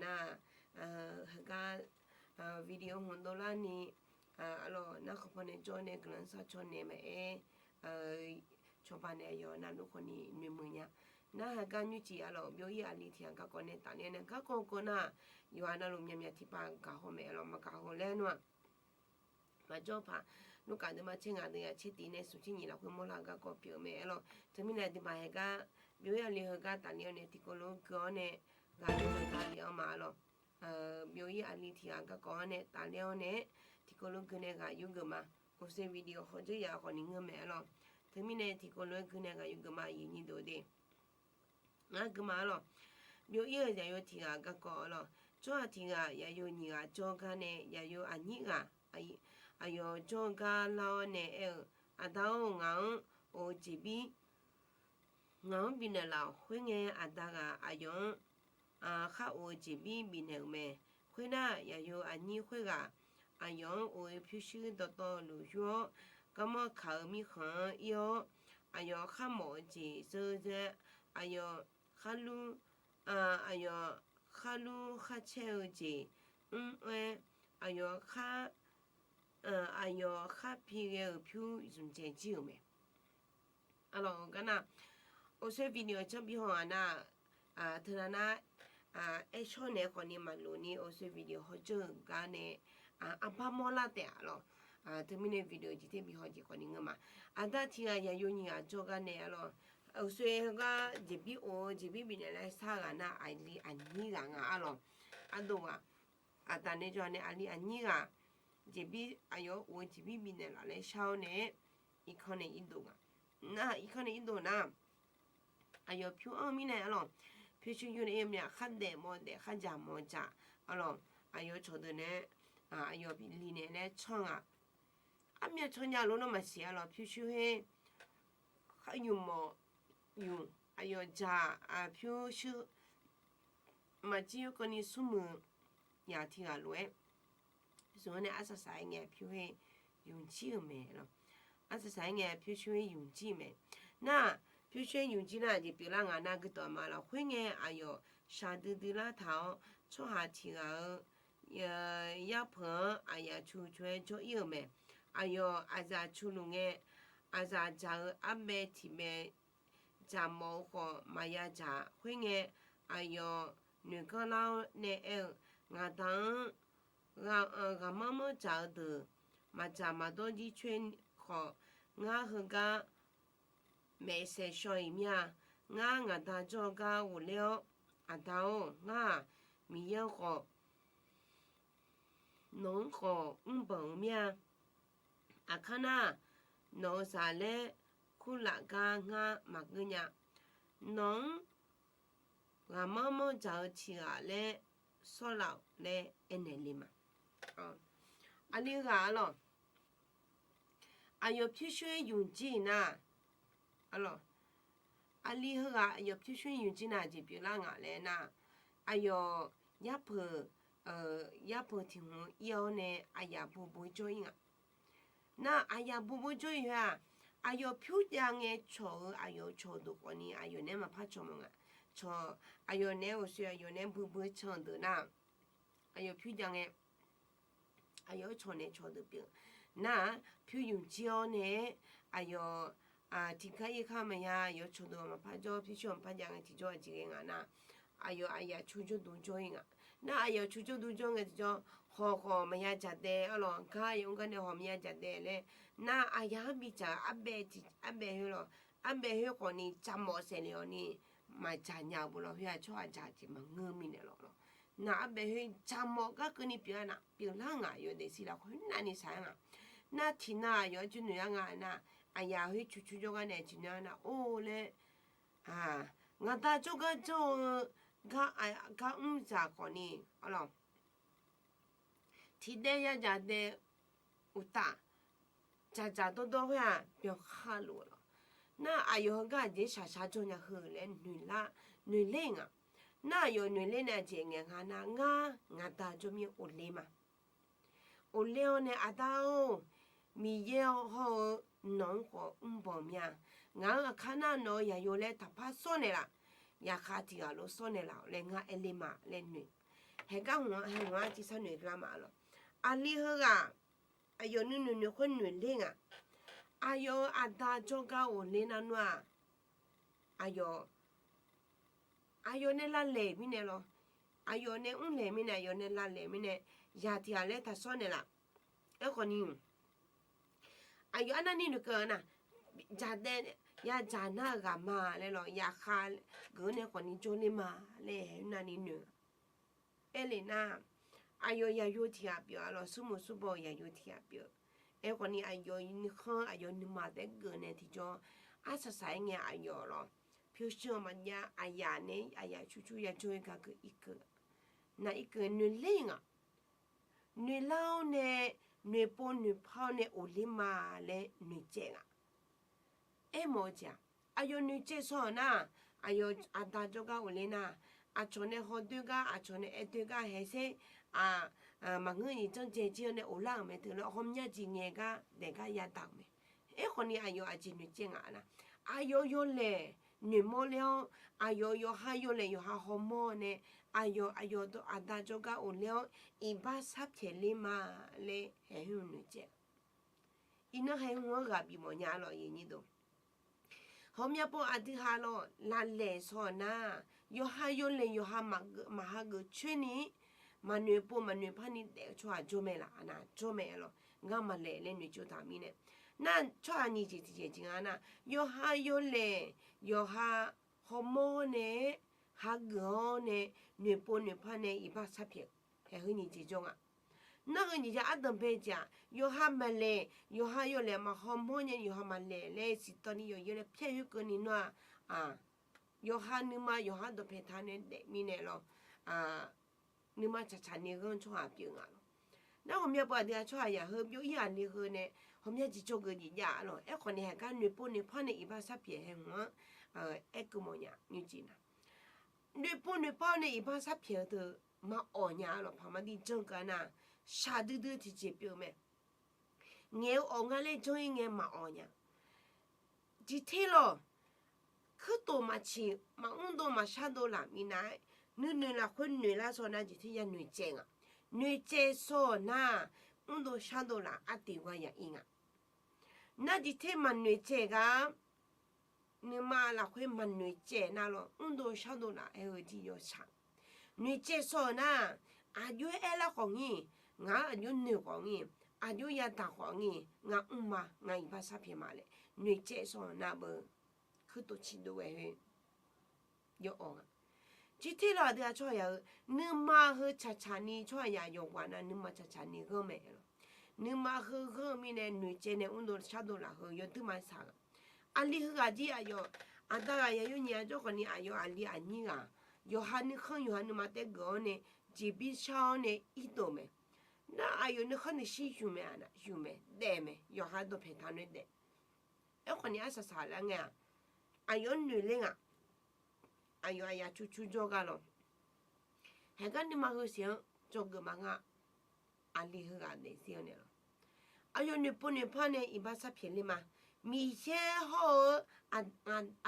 nar, heugar, video hmq dovlarni, arlawq nar khawqpaw nae jawr nae guiqlanq-anr sharcaw naeq maqaer, cawba nae aqyawf navluf khawfni noeqmuiq nya. Nar heugar nymrcif arlawq byov-ir aqli tiq ghaq garkawv nae tafler nae garkawv kawv nar-aq, yawqha navluf myaqmyaq tiqpav gaqhaw mae arlawq. Maqgaqhaw laer nar-aq, maqjawr paq, nurkaf deuq ma tser ngaq deuq ya tser tiq nae smq tser nyiq lafkhoer mawrlar-eu garkawv pyeuf-eu mae arlawq. Teumirnae aqduimaf heugar, byov-ir aqli heugar tafler-awr nae tiqkawv lof-aer gui-awr nae, ghaq yurgeuf gar le-anr ma arlawq. Byov-ir aqli tiq ghaq garkawv-anr nae tafler-awr nae, tiqkawv lof-aer gui nae ghaq yurgeuf ma. Uqshoe video hawdzeur ya khawfni ngeur mae arlawq. Teumirnae tiqkawv lof-aer gui nae ghaq yurgeuf ma, aqyuif nyiq deuq de. Ngar gui ma arlawq. Byov-ir-eu zaqyo tiq ghaq garkawv arlawq. Tsawrhaq tiq ghaq zaqyo nyiq ghaq jawr gar nae zaqyo aqnyir ghaq, aqyawf jawr gar lar-awr nae aer-eu, Aqda-or, ngaq-anr of-eu jeqbir ngaq-anr bifnaeq laf-awq. Khoerngae, aqda ghaq aqyawf-anr khar of-eu jeqbir bifnaeq-euq mae. Khoernar, zaqyo aqnyir khoerghaq aqyawf-anr of-eu pyurshuir dawqtawvluf yur-awr, garmanr kaq-eu mirkhanq-anr ir-awr, aqyawf kharmawf-eu jeq zeur zaer, aqyawf kharlur, aqyawf kharlur kharcaer-eu jeq mr-aer, aqyawf khar, aqyawf khar pi ghae-euq pyur zmqdzae jir-euq mae. Arlawq, gar nar, uqshoe video janr bi haw-aq nar, teunav nar, aershawr naeq-aer khawfni maqloq ni uqshoe video hawdzeur-euq gar nae, arbar mawrlar taef-a lawq. Teumirnae video jeq ter bi haw jeq khawfni ngeur ma. Aqda tiq ghaq yaqyo nyiq ghaq jawrgar nae arlawq, uqshoe heugar jeqbir of-eu jeqbir bifnaeq laer shar ghaq nar aqli aqnyir ghaq nga arlawq. Ardov ghaq, aqda nae jawr nae aqli aqnyir ghaq jeqbir aqyawf-anr of-eu jeqbir bifnaeq laf laer shar-awr nae irkanr nae irdov nga. Nar irkanr nae irdov nar aqyawf pyur anr-eu mirnae arlawq, pyurshuir yur nae ir-eu myav khardaef mawf daef kharjaq mawf jaq arlawq, aqyawf cawqdeuq nae aqyawf bili naeq laer canr nga. Armyav canr nya lof nawr maqsiq arlawq, pyurshuir her khar yuf mawf yuf aqyawf jaq pyurshuir maqjir-awr keuvni smrmuiq yaq tiq ghaq lof-aer zmq-anr nae arsaq saq-aer ngae pyur her yumq jir-euq mae lawq. Arsaq saq-aer ngae pyurshuir her yumq jir-euq mae. Nar, pyurshuir yumq jir nar jeq pyeuflar nga nar guirdawq ma lawq. Khoerngae aqyawf shaqdui dui lar taq-awr tsawrhaq tiq ghaq-eu yarpeuq-anr aqyaf cu cu-aer jawr ir-euq mae. Aqyawf aqzaf cu luf ngae, aqzaf dzaq-eu arbaev tiq baev dzaq mawf-eu khawf maqya dzaq. Khoerngae, aqyawf noeq ganr lar-awr nae aer-eu, Ngaqda-anr ghaqmanr manr dzaq-eu deuq maqdzaq maqdawr jir coer khawf, ngar heugar maeqsaeq shaw-iq mir-a. Ngar ngaqda jawr-eu gar ghofler-awr, Aqda-or, ngar-aq, Miqyaer-anr khawf, nawq-anr khawf mrbanq-eu mir-a. Aqkar nar, nawq-eu zaq laer kurlaf gar ngar maqgeur nya. Nawq-anr ghaqmanr manr dzaq-eu tiq ghaq laer sawrlaf-awq laer aernaeq le ma. Aqli ghaq arlawq, aqyawf pyurshuir yumq jir-iq nar, aqli heughaq aqyawf pyurshuir yumq jir nar jeq pyeuflar ngaq laer nar, aqyawf yarpeuq, yarpeuq tiq hmq ir-awr nae aqyaf bobo jawr ir ngaq. Nar aqyaf bobo jawr ir-aq, aqyawf pyur jav ngae cawq-eu aqyawf-eu cawqdeuq khawfni aqyawf naeq-aer maqpar cawq mawf nga. Cawq, aqyawf naeq-aer ghoqshoe aqyawf naeq-aer buibui can deuq nar, aqyawf pyur jav ngae aqyawf-anr cawq nae cawqdeuq pyeuf. Nar-aq pyur yumq jir-awr nae aqyawf tiqkar irkar maqya, aqyawf cawqdeuq maqpar jawr, pyurshuir maqpar jav ngae tiqjawr aqjeq ghae ngaq nar, aqyawf aqyaf cu jawrduq jawr ir ngaq. Nar aqyaf cu jawrduq jawr ngae tiqjawr, hawq khawf maqya dzaqdaev arlawq, gar aqyawf mr gar nae hawq maqya dzaqdaev laer, nar aqyaf-anr bidzaq-eu arbaev tiq arbaev khoer lawq, arbaev khoer khawfni dzaq mawf saeqle-awq ni maqdzaq nya-eu bo lawq. Khoer-aq tsawrhaq dzaq jeq maqngeur mirnae lawq lawq. Nar arbaev khoer dzaq mawf gar keuvni pyeuf-a nar pyeuflar ngaq yawdaef shir lafkhoer navni saq-aer ngaq. Nar tiqnan aqyawf-anr jir noeq-ar nga nar, aqyaf khoer cu cu jawr gar nae tiqnan-a nar or laer, ngaqda jawrgar jawr-eu gar, gar mr dzaq khawfni arlawq, tiqdaev yadzaq daev uqtaf, dzaqdzaq dawrdawr khoer-aq byankhar luf-eu lawq. Nar aqyawf heugar aqjeq shaqshaq jawr nya heu laer noeqler ngaq. Nar aqyawf noeqler nae aqjeq ngaeq nga nar, ngar ngaqda jawr mir-a ghofler ma. Ghofler-awr nae Aqda-or, Miqyaer hawr-eu nawq-anr khawf mrbanq mir-a. Ngaq-anr aqkar nar nawq-euq yaqyo laer taqpar sawr naeqlaf, yaqkhav tiq ghaq lof sawr naeqlaf-awq laer ngar aer le ma laer noeq. Haeqgar hmq-anr haeqhmq-anr tiqsar noeq lar ma lawq. Aqli heughaq aqyawf nuinoeq noeq khoer noeq ler ngaq. Aqyawf-euq Aqda jawrgar ghofler nar nmr-aq, aqyawf aqyawf nae lavlaeq mirnae lawq. Aqyawf nae mrlaeq mirnae, aqyawf nae lavlaeq mirnae, yaq tiq ghaq laer taqsawr naeqlaf. Aerkhawfni, aqyawf arnavni noeqkeuv-eu nar, dzaqdaev yadzaq nar-eu ghaq ma laer lawq, yaqkhav geuf-eu nae khawfni jawrler ma laer aer navni noeq. Aerle nar, aqyawf yaqyo tiq ghaq pyeuf-a lawq, smrmuiq smrbaw-eu yaqyo tiq ghaq pyeuf. Aerkhawfni aqyawf nuikhanr aqyawf nuima taef-aer geuf nae tiqjawr, arsaq saq-aer ngae aqyawf lawq, pyurshuir-anr maqjav aqyaf nae aqyaf cur cur yajawr-ir gar keuv irkeuv. Nar irkeuv noeqler ngaq. Noeqlar-awr nae, noeqpov noeqpar-awr nae ghofler ma laer noeqcaev ngaq. Aermawf-eu jeq-aq, aqyawf noeqcaev shaw-euq nar, aqyawf Aqda jawrgar ghofler nar, aqcawq nae hawdoer gar, aqcawq nae aerdoer gar haeq sher, maqngeur nyiq janr dzae jir-awr nae ghoflar-euq mae teu laer hawmya jeq ngaeq gar daeq gar yadaq-euq mae. Aerkhawfni aqyawf aqjeq noeqcaev ngaq nar, aqyawf yawlaeq noeqmawr ler-awr, aqyawf yawqha yawlaeq yawqha hawmawr nae, aqyawf aqyawf dawq Aqda jawrgar ghofler-awr, iqbax sharpyaeq ler ma laer haeq hmq noeqcaev. Iqnan haeq hmq-anr ghaq bifmawf nya lawq, aqyuif aqnyir deuq. Hawmya pov aqdui ha lawq, lavlaeq shaw-euq nar, yawqha yawlaeq yawqha maqhageuf coer ni, maqnoeq pov maqnoeq par ni daef-eu tsawrhaq jawr mae laf, aqnar jawr mae lawq. Ngar maqlaeq laer noeqtsov taq mirnae, nar tsawrhaq nyiq jeq tiqjeq jeq nga nar, yawqha yawlaeq, yawqha hawmawr nae, hageuf-awr nae, noeqpov noeqpar nae iqbax sarpyaeq, haeq heu nyiq jeq jawr nga. Nar heu nyiq jeq ardanq bae jeq-aq, yawqha maqlaeq, yawqha yawlaeq maqhaw mawr nya, yawqha maqlaeq laer siqtawv ni yawqyoer laer pyaer khoerkeuvni nawr-aq, yawqha nuima yawqha dawqpaeq taq nae daef mirnae lawr, nuima tsaqtsaq ni ghanr tsawrhaq pyeuf nga lawr. Nar ghawqmya pov aqdui-aq tsawrhaq yaq heu byov-ir aqli heu nae ghawqmya jeq jawrgeuf jeq jav-a lawr. Aerkhawf ni haeq gar noeqpov noeqpar nae iqbax sarpyaeq hae hmq-anr aerkeuv mawf nya nymrjeq nar, noeqpov noeqpar nae iqbax sarpyaeq-eu teu maqawq nya-a lawr. Paqmaqdir janr keuv-a nar, shaqdui dui tiqjeq pyeuf-eu mae. Ngaeq-eu awq nga laer janr-ir ngae maqawq nya. Jeqter lawq, kuirtof maqciq maqmr dov maqshar dov laf minav-aer, nuinoeq lafkhoer noeq lar shaw nar jeqter ya noeqcaev nga. Noeqcaev shaw-awq nar, mr dov shar dov laf artiq gha yaq-ir nga. Nar jeqter maqnoeqcaev gar, nuima lafkhoer maqnoeqcaev nar lawr, mr dov shar dov laf-aer heu jir yawshaq. Noeqcaev shaw-euq nar, aqjox-aer aerlar khawf ngir, ngaq-anr aqjox noeq khawf ngir, aqjox yadaq khawf ngir, ngar mr ma, ngar iqbax sarpyaeq ma laer noeqcaev shaw-euq nar beu kuirtof ciqdov ghae khoer yawawq nga. Jeqter lawq aqdui-aq tsawrhaq yaq-eu nuima heu tsaqtsaq ni tsawrhaq yaq yawqghaq nar nuima tsaqtsaq ni ghanr mae lawr. Nuima heu ghanr-eu mirnae noeqcaev nae mr dov shar dov laf heu yawduir ma saq-a. Aqli heughaq jir aqyawf aqda ghaq yaq yawnyiq-a jawr khawf ni aqyawf aqli aqnyir ghaq, yawqha nuikhanr yawqha nuima taef geuf-awr nae jeqbir shar-awr nae irdov mae. Nar aqyawf nuikhanr nuishir yuf mae, aqna yuf mae, daef mae, yawqha dawqpaeq taq nae daef. Aerkhawf ni arsaq saqlar ngae-aq, aqyawf-anr noeq ler nga. Aqyawf aqyaf cur cur jawrgar lawr. Haeqgar nuima heu siq-anr dzawgeuf ma ngar. Aqli heughaq daefzir-eu nae lawr, aqyawf noeqpov noeqpar nae iqbax sarpyaeq ler ma. Miqyaer hawr-eu,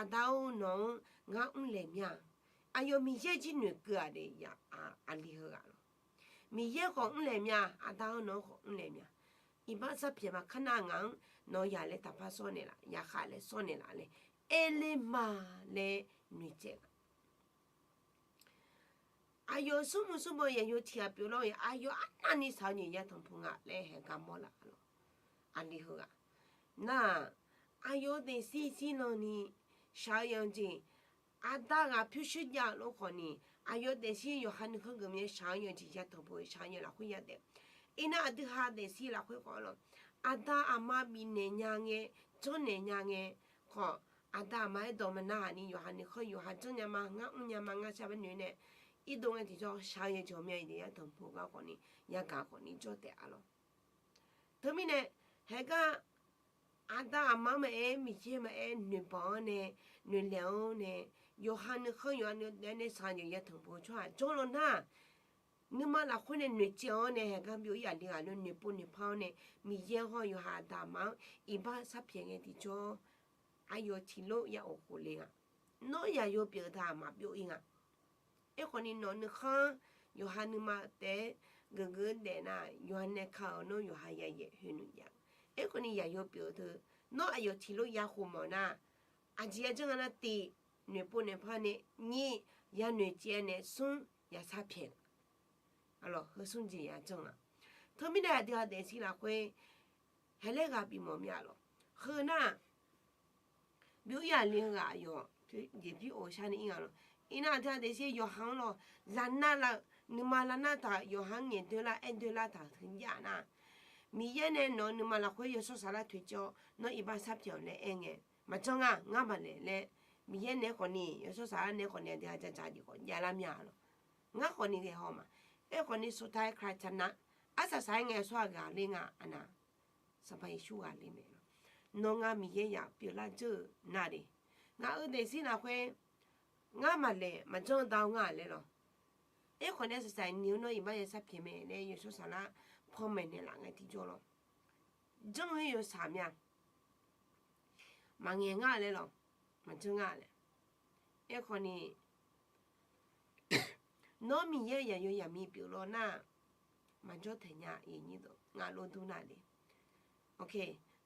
aqda-or nawq-anr ngar mrlaeq mir-a. Aqyawf Miqyaer jir noeqkeuv-aq de, aqli heughaq lawr. Miqyaer khawf mrlaeq mir-a, aqda-or nawq-anr khawf mrlaeq mir-a. Iqbax sarpyaeq ma kar nar ngaq-anr nawq-eu yaq laer taqpar sawr naeqlaf, yaqkhaq laer sawr naeqlaf laer aerler ma laer noeqcaev nga. Aqyawf smrmuiq smrbaw yaq yawtiq ghaq pyeuflar-eu, aqyawf arnavni shaq-eu nyiq ya tanqpuq nga laer haeqgar mawrlaf lawr. Aqli heughaq nar-aq, aqyawf daefzir zir nan ni shaq-eu yawqjeq, aqda ghaq pyurshuir jav-eu lof khawf ni, aqyawf daefzir yawqha nuikhanr geuf mir-aer shaq-eu yawqjeq ya tanqpuq shaq-eu yawq lafkhoer ya daef. Iqnan aqdui ha daefzir lafkhoer khawf lawr, aqda aqma bifnaeq nya ngae, janrnaeq nya ngae khawf, aqda aqma-aer dawq maqnar haq ni yawqha nuikhanr yawqha janrnya ma, ngar mrnya ma, ngar sar bae noeq nae irdov ngae tiqjawr shaq-eu yawqjeq ghawqmya iqdeuq ya tanqpuq gar khawf ni, yagaq khawf ni jawr taef-a lawr. Teumirnae, haeqgar aqda aqma-anr maqaer, Miqyaer maqaer, noeqbanq-anr nae, noeqlaeq-anr nae, yawqha nuikhanr yawqha nuidaef nae shaq-eu yawqjeq ya tanqpuq tsawrhaq jawr law nar, nuima lafkhoer nae noeqcaev-awr nae haeqgar byov-ir aqli ghaq lof noeqpov noeqpar-awr nae, Miqyaer hawr yawqha aqda aqma-anr iqbax sarpyaeq ngae tiqjawr, aqyawf tiqlof ya of khof le nga. Nawr yaqyo pyeuf-eu taq maqbyov-ir nga. Aerkhawf ni nawq nuikhanr yawqha nuima taef-aer geufgeuf daef nar, yawqha nae ka-euq nawr yawqha yayaef khoer noeq jav. Aerkhawf ni yaqyo pyeuf-eu teu, nawr aqyawf tiqlof ya khof mawf nar, aqjeq ya janr nga nar, tiq, noeqpov noeqpar nae, nyiq, ya noeqcaev nae, smr, ya sarpyaeq. Heu smr jeq ya janr-a. Teumirnae aqdui ha daefzir lafkhoer haeq laer ghaq bif mawf mir-a lawr. Heu nar, byov-ir aqli heughaq aqyawf jeqbir of shar nae ir nga lawr. Iqnan aqdui ha daefzir yawqha-anr lawr, lavnar lav-eu, nuima lavnar taq yawqha-anr ngaeq doer lar aer doer lar taq teujav nar, Miqyaer nae nawq-eu nuima lafkhoer yawshawr saflar toeqciv-awr nawr iqbax sarpyaeq-awq laer aer ngae, maqjanr nga, ngar maqlaeq laer, Miqyaer naeq-aer khawf ni, yawshawr saflar naeq-aer khawf ni aqdui ha dzaqdzaq jeq khawf javlar mir-a lawr. Ngar khawf ni ghae haw ma. Aerkhawf ni sawrtav-aer kra caq nar, arsaq saq-aer ngae yawshawr-aq ghaqler nga aqna. Sanqpaq Yeqsur ghaqler mae lawr. Nawr ngar Miqyaer yaq pyeuflar dzeur-eu nar de, ngaq-euq daefzir lafkhoer ngar maqlaeq maqjanr-eu da-eu ngar laer lawr. Aerkhawf nae saqsaq ni-eu nawr iqbax ya sarpyaeq mae laer yawshawr saflar paw maeqnaeq laf ngae tiqjawr lawr. Janr-eu yawshaq mya. Maqngaeq ngar laer lawr. Maqjanr ngar laer. Aerkhawf ni nawr Miqyaer yaqyo yaqmi pyeuf law nar, maqjawr taeq nya, ngaq lof dur nar de.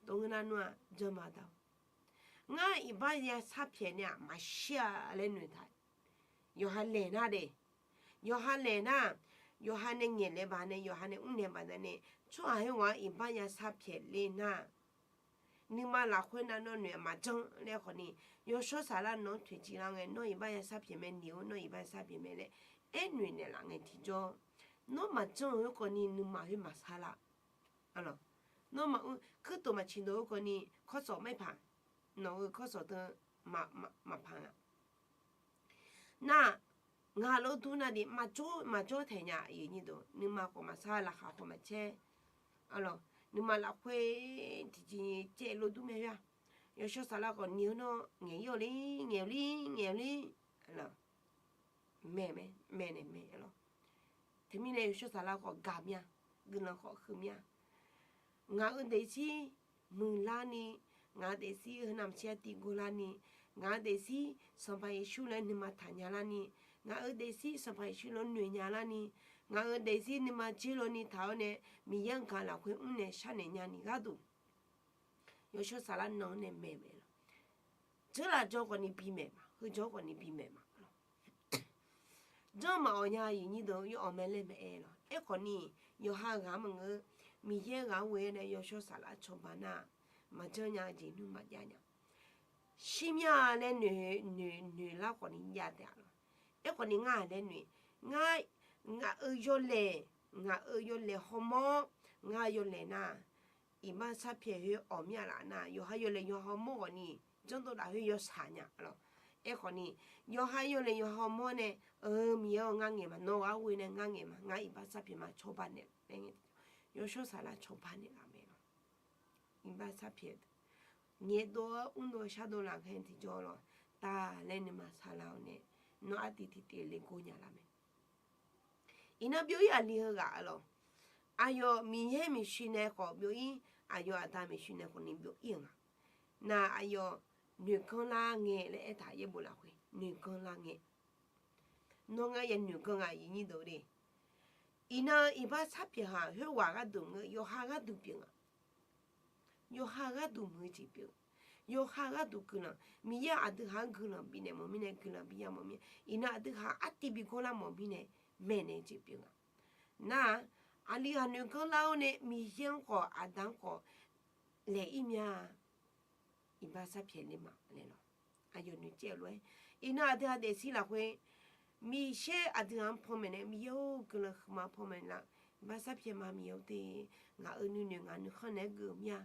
Tov ngeur nar nmr-aq janr ma da. Ngar iqbax ya sarpyaeq nae-aq maqshir-a laer noeqtaq. Yawqha laeq nar de. Yawqha laeq nar, yawqha nae ngaeqnaeq baq nae, yawqha nae mrnaeq baqdanae, tsawrhaq khoerghaq-anr iqbax yasar pyaeq ler nar, nuima lafkhoer nav nawr noeq-a maqjanr laer khawfni, Yawshawr Saflar nawq-anr toeqciv lar ngae, nawr iqbax yasar pyaeq mae, noeq-awr nawr iqbax yasar pyaeq mae laer aernaeq naeqlaf ngae tiqjawr, nawr maqjanr-euq khoerkawvni nuima khoer maqsar lar. Nawr maqmr kuirtof maqciqdov-eu khawfni, kawrsawq maerpaq, nawq-euq kawrsawq teu maqpaq nga. Nar, ngaq lawrdur navni maqjawr maqjawr taeq nya, nuima khawf maqsar, laqkhaq khawf maqcaer. Nuima lafkhoer tiqjeq caev lawrdur mae khoer-aq, Yawshawr Saflar khawf ni-eu nawr ngaeq-ir-awq ler, ngaeq-awq ler, ngaeq-awq ler. Mae, mae nae mae lawr. Teumirnae Yawshawr Saflar khawf gaq mir-a, guiqlanq khawf huiq mir-a. Ngaq-euq daefzir muiqlarni, ngaq-euq daefzir heu navmaqtser artiv gurlarni, ngaq-euq daefzir Sanqpaq Yeqsur laer nuima taqnya larni, ngaq-euq daefzir Sanqpaq Yeqsur laer noeqnya larni, ngaq-euq daefzir nuima dzoerlawni taq-awr nae Miqyaer-anr gaq lafkhoer mrnae sharnaeq nyani gharduq, Yawshawr Saflar nan-anr nae maeq mae lawr. Dzeurlaf jawr khawfni bimaeq ma, heu jawr khawfni bimaeq ma lawr. Janr maqawq nya, aqyuif aqnyir deuq, yawawq mae laer maeq-aer lawr. Aerkhawfni, yawqha ghaq maqngeur, Miqyaer ghaq-anr ghoe-aer nae Yawshawr Saflar cawba nar, maqjanr nya jeq nmr maqjav nya. Shir mir-a laer noeq, noeq, noeq lar khawfni jav taef-a lawr. Aerkhawfni ngar-aq laer noeq, ngar, ngaq-euq yawlaeq, ngaq-euq yawlaeq hawmawr, ngar yawlaeq nar, iqbax sarpyaeq khoer awq mir-a laf nar, yawqha yawlaeq yawqha hawmawr khawfni, janrdov laf khoer yawshaq nya lawr. Aerkhawfni, yawqha yawlaeq yawqha hawmawr nae, eu, Miqyaer-awr ngar ngaeq ma, nawq ghaq-anr ghoe nae ngar ngaeq ma, ngar iqbax sarpyaeq ma cawba naeq laer ngae, Yawshawr Saflar cawba naeqlaf mae lawr. Iqbax sarpyaeq ngaeqdov-awr mrdov-eu shardov laf ngae tiqjawr lawr, taq laer nuima saqlaq-awr nae, nawr artiv tiqtiv le gor nya lar mae. Iqnan byov-ir aqli heughaq-a lawr. Aqyawf Miqyaer maeqshi nae khawf byov-ir, aqyawf aqda maeqshi nae khawfni byov-ir-euq nga. Nar aqyawf noeqganr lar ngae laer aertaq yaerbof lafkhoer noeqganr lar ngae. Nawr ngar ya noeqganr nga, aqyuif aqnyir deuq le. Iqnan iqbax sarpyaeq haq khoerghaq gharduq maqngeur, yawqha gharduq pyeuf nga. Yawqha gharduq muiq-eu jeq pyeuf. Yawqha gharduq guiqlanq, Miqyaer aqdui haq-anr guiqlanq bifnaeq mawf mirnae guiqlanq bi ya mawf mir-a. Iqnan aqdui haq artiv bi gor lar mawf mirnae maeqnaeq-eu jeq pyeuf nga. Nar-aq, aqli ghaq noeqganr lar-awr nae Miqyaer-anr khawf aqda-anr khawf laeq-ir mya. Iqbax sarpyaeq le ma laer lawr. Aqyawf noeqcaev-eu lof-aer, iqnan aqdui haq daefzir lafkhoer Miqyaer aqdui haq-anr panmaeq nae, Miqyaer-or, guiqlanq huiqma panmaeq lar, iqbax sarpyaeq ma Miqyaer-or te, ngaq-euq nuinoeq ngaq nuikhanr naeq-aer geuf-eu mir-a.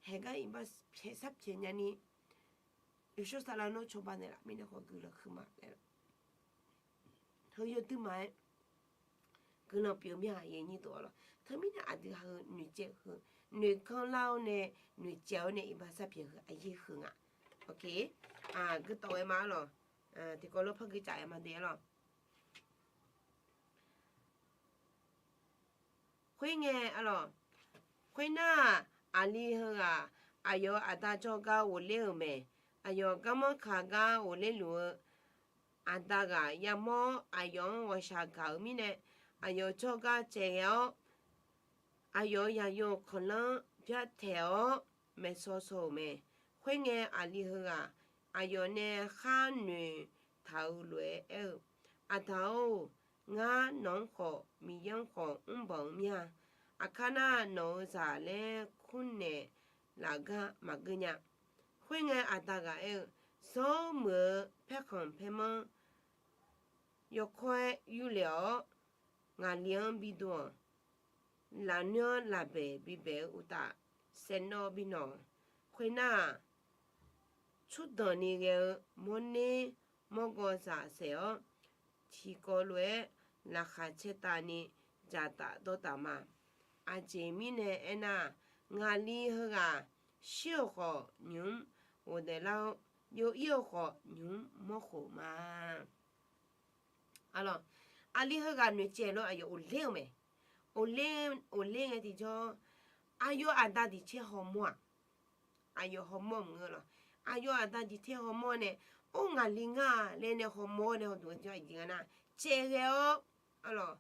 Haeqgar iqbax pyaeq sarpyaeq nyani, Yawshawr Saflar nawr cawba naeqlaf mirnae khawf guiqlanq huiqma laer lawr. Heu yawduimaf-aer guiqlanq pyeuf mir-a, aqyuif aqnyir deuq-a lawr. Teumirnae aqdui haq heu noeqcaev heu, noeqganr lar-awr nae, noeqcaev-awr nae iqbax sarpyaeq heu aqyaer huiq nga. Guirdawq ghae ma-a lawr. Tiqkawv lof par guicaf-aer ma de-a lawr. Khoerngae-a lawq. Khoernar-aq, aqli heughaq aqyawf-euq aqda jawrgar ghofler-euq mae. Aqyawf garmanr kaq gar ghofler luf-eu aqda ghaq yamawr-awr, aqyawf-anr ghawqshaq gaq-euq mirnae, aqyawf jawrgar caevghae-awr, aqyawf-euq yaqyo khanqlanr byartaeq-awr maeqshaw shaw-euq mae. Khoerngae, aqli heughaq aqyawf nae khar noeqtaq-euq lof-aer aer-eu, Aqda-or, ngar nawq-anr khawf, Miqyaer-anr khawf mrbanq-eu mir-a. Aqkar nar, nawq-euq zaq laer kurnaeq laf gar maqgeur nya. Khoerngae, aqda ghaq aer-eu, Zanr muiq-eu paerkhanq paermanr yawkawr-aer yurle-awr, ngaqli-anr bi dov-awq. Lafnoer-anr lafbaeq bibaeq-eu uqtaf, saeqnawv bi nawq-awq. Khoernar-aq, tsmrdanq ni ghae-eu mawrner mawrgawv zaq saef-awr, tiqkawv lof-aer laqkhaq caertavni dzaqtaf dawrtaf ma. Aqjeq mirnae aernar-aq, ngaqli heughaq shir-euq khawf nymq-mr ghofdaef lar-awr, byov-ir-euq khawf nymq-mr mawrkhof ma. Aqli heughaq noeqcaev lof aqyawf ofler-eu mae. Ofler, ofler ngae tiqjawr, aqyawf aqda diqcaer hawmawr-aq, aqyawf hawmawr maqngeur lawq. Aqyawf aqda diqcaer hawmawr nae, or, ngaqli ngar laer nae hawmawr nae hawduq-eu tiqjawr aqjeq nga nar, caevghae-awr, aqlawq,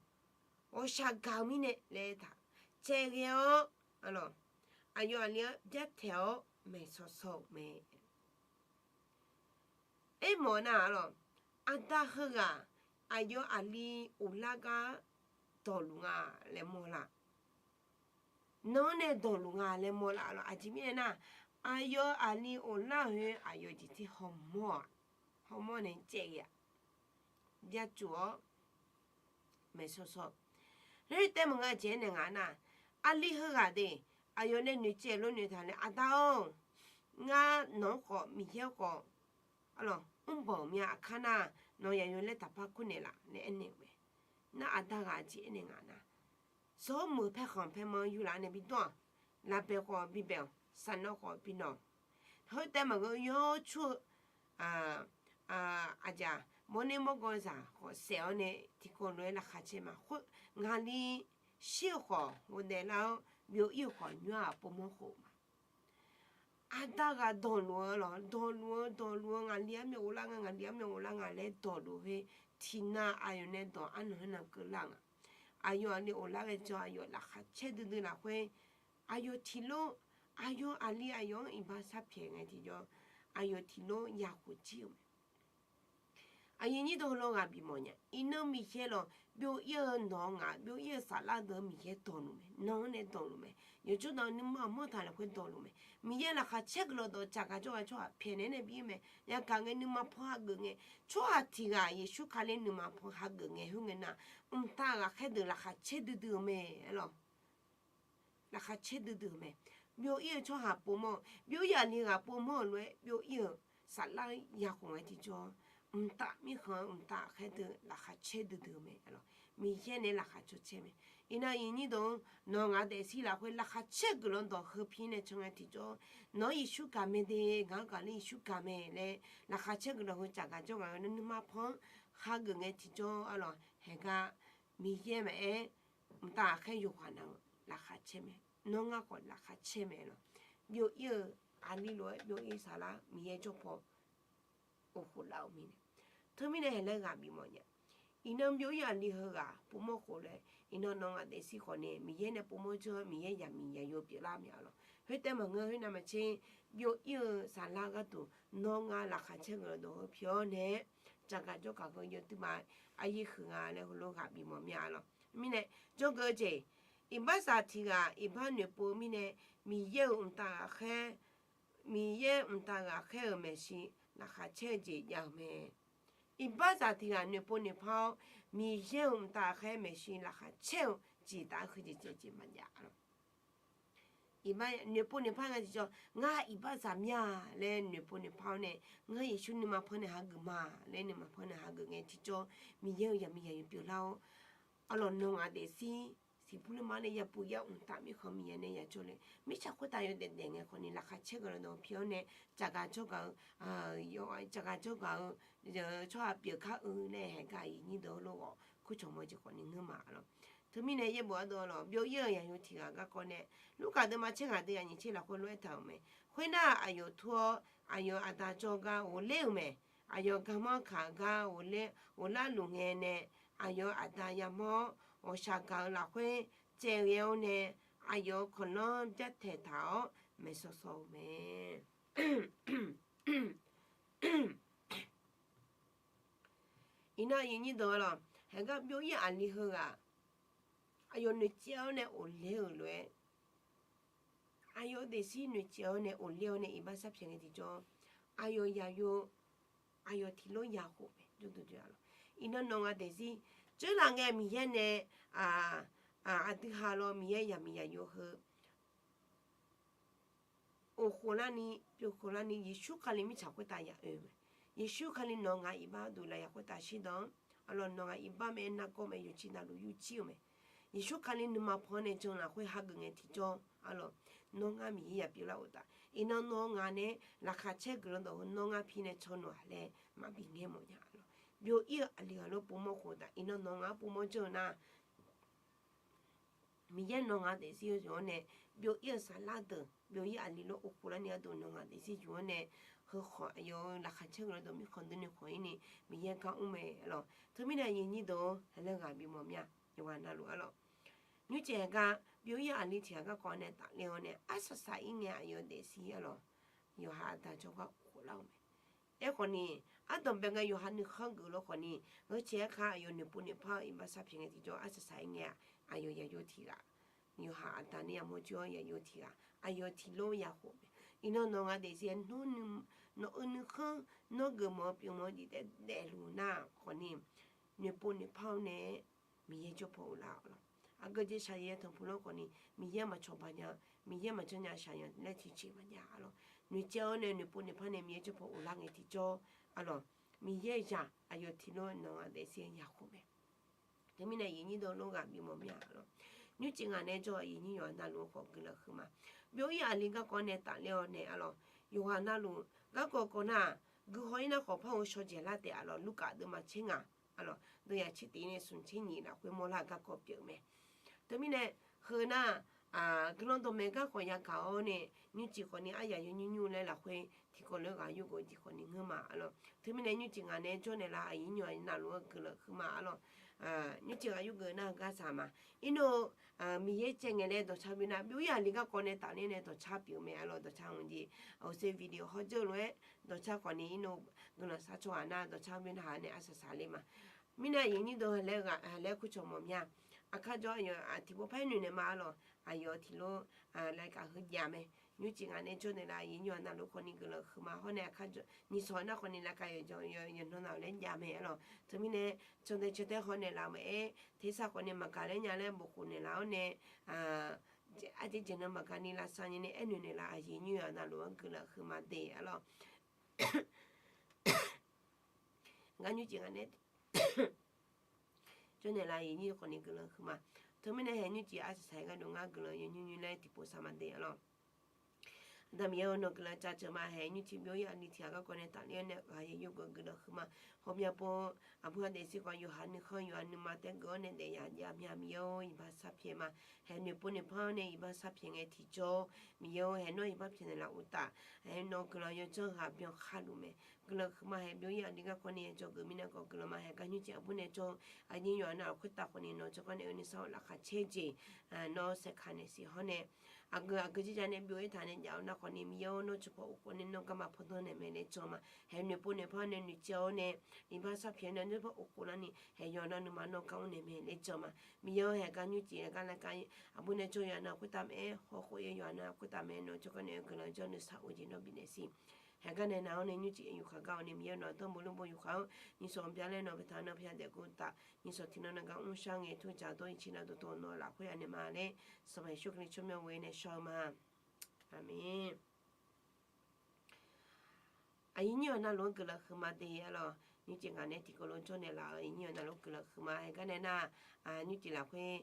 ghawqshaq gaq-eu mirnae laer taq, caevghae-awr, aqlawq, aqyawf aqli-anr byartaeq-awr maeqshaw shaw-euq mae. Aermawf nar-aq lawq, aqda heughaq aqyawf aqli oflar gar dawqluf nga laer mawrlar. Nan-anr nae dawqluf nga laer mawrlar lawr. Aqjeq mirnae nar, aqyawf aqli of lar-eu khoer aqyawf jeq ter hawmawr-aq, hawmawr nae caev ghae-aq, byacuf-awr maeqshawr shawr. Laer taef maqngeur jeq-aer nae ngaq nar, aqli heughaq de, aqyawf nae noeqcaev lof noeqtaq nae, Aqda-or, ngar nawq-anr khawf Miqyaer khawf, arlawq, mrbanq mya aqkar nar, nawq yaqyo laer taqpar kurnaeq laf laer aernaeq-eu mae. Nar aqda ghaq jeq-aer nae ngaq nar, zawr meuq paerkhanq paermanr yurlaf nae bidawr-aq, lafbaeq khawf bibaeq-awq, saqnawv khawf binawq-awq. Khoertaef maqngeur yawcur-eu aqjeq-aq mawrner mawrgawv zaq khawf saef-awr nae tiqkawv lof-aer laqkhaq caer ma. Khoer ngaqli shir-eu khawf ghofdaef lar-awr, byov-ir-eu khawf nymr-aq povmawr khof ma. Aqda ghaq dawqluf-eu lawq, dawqluf-eu dawqluf-eu, ngaqli armyawf ghoflar nga, ngaqli armyawf ghoflar nga laer dawqluf khoer, tiqnan aqyawf nae dawq arnan khoer nan keuvlar nga. Aqyawf aqli of lar ghae jawr, aqyawf laqkhaq caer duidui lafkhoer, aqyawf tiqlof, aqyawf aqli aqyawf-anr iqbax sharpyaeq ngae tiqjawr, aqyawf tiqlof ya khof jir-euq mae. Aqyuif nyir deuq heulof ghaq bifmawf nya. Iqnan Miqyaer lawq, byov-ir-eu nawq-eu ngaq, byov-ir-eu saflar deuq-anr Miqyaer dawqluf mae, nan-anr nae dawqluf mae. Yawqjawr dawq nuima mawr taq lafkhoer dawqluf mae. Miqyaer laqkhaq caer guiqlanq dawq tsaq gaq jawr ghaq tsawrhaq pyaeqnaeq nae bir-ir mae. Yagaq ngae nuima paw hageuf ngae, tsawrhaq tiq ghaq Yeqsur Kali nuima paw hageuf ngae khoerngae nar, mqtav ghaqkhaer deuq laqkhaq caer duidui-eu mae, arlawq. Laqkhaq caer duidui-euq mae. Byov-ir-eu tsawrhaq povmawr-eu, byov-ir aqli ghaq povmawr-euq lof-aer byov-ir-eu saflar ya khof ngae tiqjawr, mqtav mirkhanq-eu mqtav khaer deuq laqkhaq caer duidui-eu mae, arlawq. Miqyaer nae laqkhaq caw caer mae. Iqnan aqyuif nyir deuq-anr nawq ngaq daefzir lafkhoer laqkhaq caer guiqlanq dawq heu pi nae can ngae tiqjawr, nawq-anr Yeqsur gaq mae de, ngaq-anr gaq ler Yeqsur gaq mae laer laqkhaq caer guiqlanq heu tsaq gaq jawr ghaq-eu nuima paw-anr hageuf ngae tiqjawr, arlawq, haeqgar Miqyaer maqaer, mqtav ghaqkhaer yawqghaq nav-eu laqkhaq caer mae. Nawr ngar khawf laqkhaq caer mae lawq. Byov-ir-eu aqli lof-aer byov-ir saflar Miqyaer jawr paw of khof lar-euq mirnae. Teumirnae haeq laer ghaq bifmawf nya. Iqnan byov-ir aqli heughaq povmawr khof laer, iqnan nawq ngaq daefzir khawf nae Miqyaer nae povmawr jawr-awr Miqyaer yaqmiq yaqyo pyeuflar mya lawq. Khoertaef maqngeur khoernav maqtser, byov-ir-eu saflar gharduq nawr ngar laqkhaq caer guiqlanq dawq heu pi-awr nae, tsaq gaq jawr gaq heu yawduima aqyuif huiq nga laer heulof ghaq bifmawf mya lawq. Mirnae jawrgeuf-eu jeq, iqbaxzaq tiq ghaq iqbax noeqpov mirnae, Miqyaer-euq mqtav ghaqkhaer, Miqyaer mqtav ghaqkhaer-euq maeqshi laqkhaq caer-eu jeq jav-eu mae. Iqbaxzaq tiq ghaq noeqpov noeqpar-awr, Miqyaer-euq mqtav ghaqkhaer maeqshi laqkhaq caer-eu jeq taf-aer heujeq caev jeq maqjav lawq. Iqbax noeqpov noeqpar nga tiqjawr, ngar iqbaxzaq mya laer noeqpov noeqpar-awr nae, ngar Yeqsur nuima paw nae hageuf ma laer nuima paw nae hageuf ngae tiqjawr, Miqyaer-euq yaqmiq yaqyo pyeuflar-awr, arlawq nawq ngaq daefzir siqbur lerma nae yapuq yamq taf mirkhanq Miqyaer nae yajawr le. Mirtsaq khoertav yawdaef daef ngae khawf ni laqkhaq caer guiqlanq dawq pi-awr nae, tsaq gaq jawr gaq-eu, tsaq gaq jawr gaq-eu tsawrhaq pyeuf kar-eu laer haeqgar aqyuif nyir deuq heulof-awq kurcawq mawr jeq khawf ni ngeur ma lawq. Teumirnae yaerbof ardov lawq, byov-ir-euq yaqyo tiq ghaq garkawv nae, Lurkaf deuvma tser ghaq deuv yaqnyiq tser lafkhoer lof-aer taq-euq mae. Khoernar, aqyawf tur-awr aqyawf aqda jawrgar ghofler-euq mae. Aqyawf garmanr kaq-eu gar ghofler ghoflar luf ngae nae, aqyawf aqda yamawr-awr, ghawqshaq gaq-eu lafkhoer caev ghae-awr nae, aqyawf-euq kawqlanr byaer taeq taq-awr maeqshaw shaw-eu mae. Iqnan aqyuif nyir deuq-a lawq, haeqgar byov-ir aqli heughaq aqyawf noeqcaev-awr nae ghofler-euq lof-aer, aqyawf daefzir noeqcaev-awr nae ghofler-awr nae iqbax sharpyaeq ngae tiqjawr, aqyawf yaqyo, aqyawf tiqlof ya khof mae. Iqnan nawq ngaq daefzir dzeurlaf ngae Miqyaer nae aqdui ha lawr Miqyaer yaqmiq yaqyo heu of khof larni, byov khof larni, Yeqsur Kali mirtsaq khoertav ya oe-eu mae. Yeqsur Kali nawq ngaq iqbax duq lafyaq khoertav shirdan-anr, arlawq nawq ngaq iqbax mae, nargawr mae, yawqjeq navluf yurjir-eu mae. Yeqsur Kali nuima paw-anr nae jan lafkhoer hageuf ngae tiqjawr, arlawq nawr ngar Miqyaer yaq pyeuflar uqtaf, iqnan nawr ngaq nae laqkhaq caer guiqlanq dawq heu nawr ngar pi nae caw noeq-aq laer maqbi ngaer mawf nya, arlawq. Byov-ir-eu aqli ghaq lof povmawr khof uqtaf, iqnan nawq ngaq-anr povmawr janr-eu nar, Miqyaer nawq ngaq daefzir-eu yawq-anr nae, byov-ir-eu saflar deuq, byov-ir aqli lof of khof larni gharduq nawq ngaq daefzir yawq-anr nae, heu khawf aqyawf-euq laqkhaq caer guiqlanq dawq mirkhanq dui noeq khawf-ir ni Miqyaer gar mr mae, arlawq. Teumirnae aqyuif nyir deuq-or, haeqlaer ghaq bimawf mir-a, yawqghaq navluf, arlawq. Nymrcaev haeqgar byov-ir aqli tiq ghaq garkawv nae tafler-awr nae arsaq saq-ir ngae aqyawf daefzir, arlawq, yawqha aqda jawrgar of khof lar-eu mae. Aerkhawf ni, ardanqbae ngae yawqha nuikhanr geuf lof khawf ni, gheu cae-aer khar aqyawf noeqpov noeqpar-eu iqbax sharpyaeq ngae tiqjawr arsaq saq-aer ngae-aq, aqyawf yaqyo tiq ghaq, yawqha aqda ni yamawr jawr-awr yaqyo tiq ghaq, aqyawf tiq lof-aer ya khof mae. Iqnan nawq ngaq daefzir-aer nawr, nawq-euq nuikhanr, nawr geufmawf-eu pyeufmawf-eu jeq taef daefluf nar khawf ni, noeqpov noeqpar-awr nae-aer Miqyaer jawrpaw uvlar-awq lawq. Aqgeu jeq shaqzanq tanqpuq lof khawf ni, Miqyaer maqcawba nya-eu, Miqyaer maqjanr nya shaqzanq laer tiqjeq maqjav-a lawq. Noeqcaev-awr nae noeqpov noeqpar nae Miqyaer jawrpaw uvlar ngae tiqjawr-a lawq. Miqyaer zaq aqyawf tiq lof-aer nawq ngaq daefzir-aer ya khof mae. Teumirnae aqyuif nyir deuq lof ghaq bimawf mir-a lawq. Nymrcif ngaq nae jawr-eu aqyuif nyir yawqha navluf-eu khawf guiqlanq huiqma. Byov-ir aqli garkawv nae tafler-awr nae-a lawq. Yawqha navluf garkawv kawv nar-aq, guihaw-ir nar khawf par-eu shawrjaeq lar taef-a lawq. Lurkaf deuvma tser ngaq-a lawq, deuv yaq tser tiq nae smq tser nyiq lafkhoer mawrlar-eu garkawv pyeuf mae. Teumirnae, heu nar-aq, guiqlanq dawqmaeq gar khawf yagaq-awr nae, nymrcif khawf ni aryaq yawnymr nymr laer lafkhoer tiqkawv lof-aer ghaq yurgeuf-eu jeq khawf ni ngeurma-a lawq. Teumirnae nymrcif ngaq nae jawr naeqlaf aqyuif nyir yawqha navluf-eu guiqlanq huiqma-a lawq. Nymrcif ghaq yurgeuf nar-eu gar saq ma. Irnov-eu Miqyaer caev ngae laer dawqcar byoe nar, byov-ir aqli garkawv nae tafler nae dawqcar pyeuf mae-a lawq. Dawqcar hmq jeq, awqser video hawr dzeur lof-aer dawqcar khawf ni irnov guiqlanq sar tsawrhaq nar dawqcar byoe narhaq nae arsaq saqler ma. Mirnae aqyuif nyir deuq haqlaer kur cawq mawf mya. Aqkar jawr aqyawf tiqpov par-aer noeqnaeq ma-a lawq. Aqyawf tiq lof laer kaf heu jav mae. Nymrcif ngaq nae jawr naeqlaf aqyuif nyir yawqha navluf khawf ni guiqlanq huiqma hawr nae, nyiq sawq nar khawf ni laqkav yawqnan-euq laer jav mae-a lawq. Teumirnae candae cantae haw naeqlaf maqaer, tersar khawf ni maqgaq laer nya laer bof khof naeqlaf-awr nae, arjeq jeq nan maqgaq ni lavsav nya nae aernoeq naeqlaf aqyuif nyir yawqha navluf-anr guiqlanq huiqma de-a lawq. Ngar nymrcif ngaq nae jawr naeqlaf aqyuif nyir khawf ni guiqlanq huiqma. Teumirnae hae nymrcif arsaq saq-aer gharduq ngar guiqlanq yawnymr nymr laer tiqpov saq ma de-a lawq. Aqda Miqyaer-eu nawq guiqlanq cav ceuq ma. Hae nymrcif byov-ir aqli tiq ghaq garkawv nae tafler-awr nae ghaq yaeq yurgeuf guiqlanq huiqma. Hawbya pov aqbur ghaq daefzir khawf yawqha nuikhanr yawqha nuima taef geuf-awr nae daef yaq jav mya. Miqyaer-or, iqbax sharpyaeq ma. Hae noeqpov noeqpar-awr nae iqbax sharpyaeq ngae tiqjawr-awr, Miqyaer-or, hae nawr iqbax pyaeq naeqlaf uqtaf, hae nawq-eu guiqlanq yawdzanr ghaq byankhaluf mae. Guiqlanq huiqma. Hae byov-ir aqli garkawv nae yawdzawgeuf mirnae khawf guiqlanq ma. Hae gar nymrcif aqbur nae jawr-eu aqnyir yawqha navluf khoertav khawf ni nawq-eu tsawrganr nae oe nuisar-eu laqkhaq caer jeq nawr saeqkaq naeq siq hawr nae, aqgeu aqgeu jirjav nae byov-ir taq nae jav-eu nar khawf ni Miqyaer-or, nawr tsawrpov of khawf nae nawr garma pawdawr naeq mae laer jan ma. Hae noeqpov noeqpar nae noeqcaev-awr nae iqbax sharpyaeq nae nawr pawr of khawf larni hae yawqha navluf nuima nawr gar mr naeq mae laer jan ma. Miqyaer-or, hae gar nymrcif hae gar lavgar aqbur nae jawr-eu yawqha navluf khoertav mae-aer, hawkhof-ir yawqha navluf khoertav mae-aer nawq-eu tsawrganr nae oe guiqlanq janr nuisar of jeq nawr bifnaeq siq. Hae gar nae nav-awr nae nymrcif yawqha gar-awr nae Miqyaer-or, nawq-anr tanrbo lmrbo yawqha-anr nyiq sawq bya laer nawq baetaq nawr pyaeq daef guvtaf, nyiq sawq tiq nan nav gar mrshar ngae tur dzaq dawr-ir ciqnav dawqtawv nawq lafkhoer yanaeq ma laer Sanqpaq Yeqsur Kali tsawrmyanr ghoe nae shawr-eu ma. Aqmeq. Aqyuif nyir yawqha navluf-anr guiqlanq huiqma de-a lawq. Nymrcif ngaq nae tiqkawv lof jawr naeqlaf-euq aqyuif nyir yawqha navluf-anr guiqlanq huiqma. Hae gar nae nar, nymrcif lafkhoer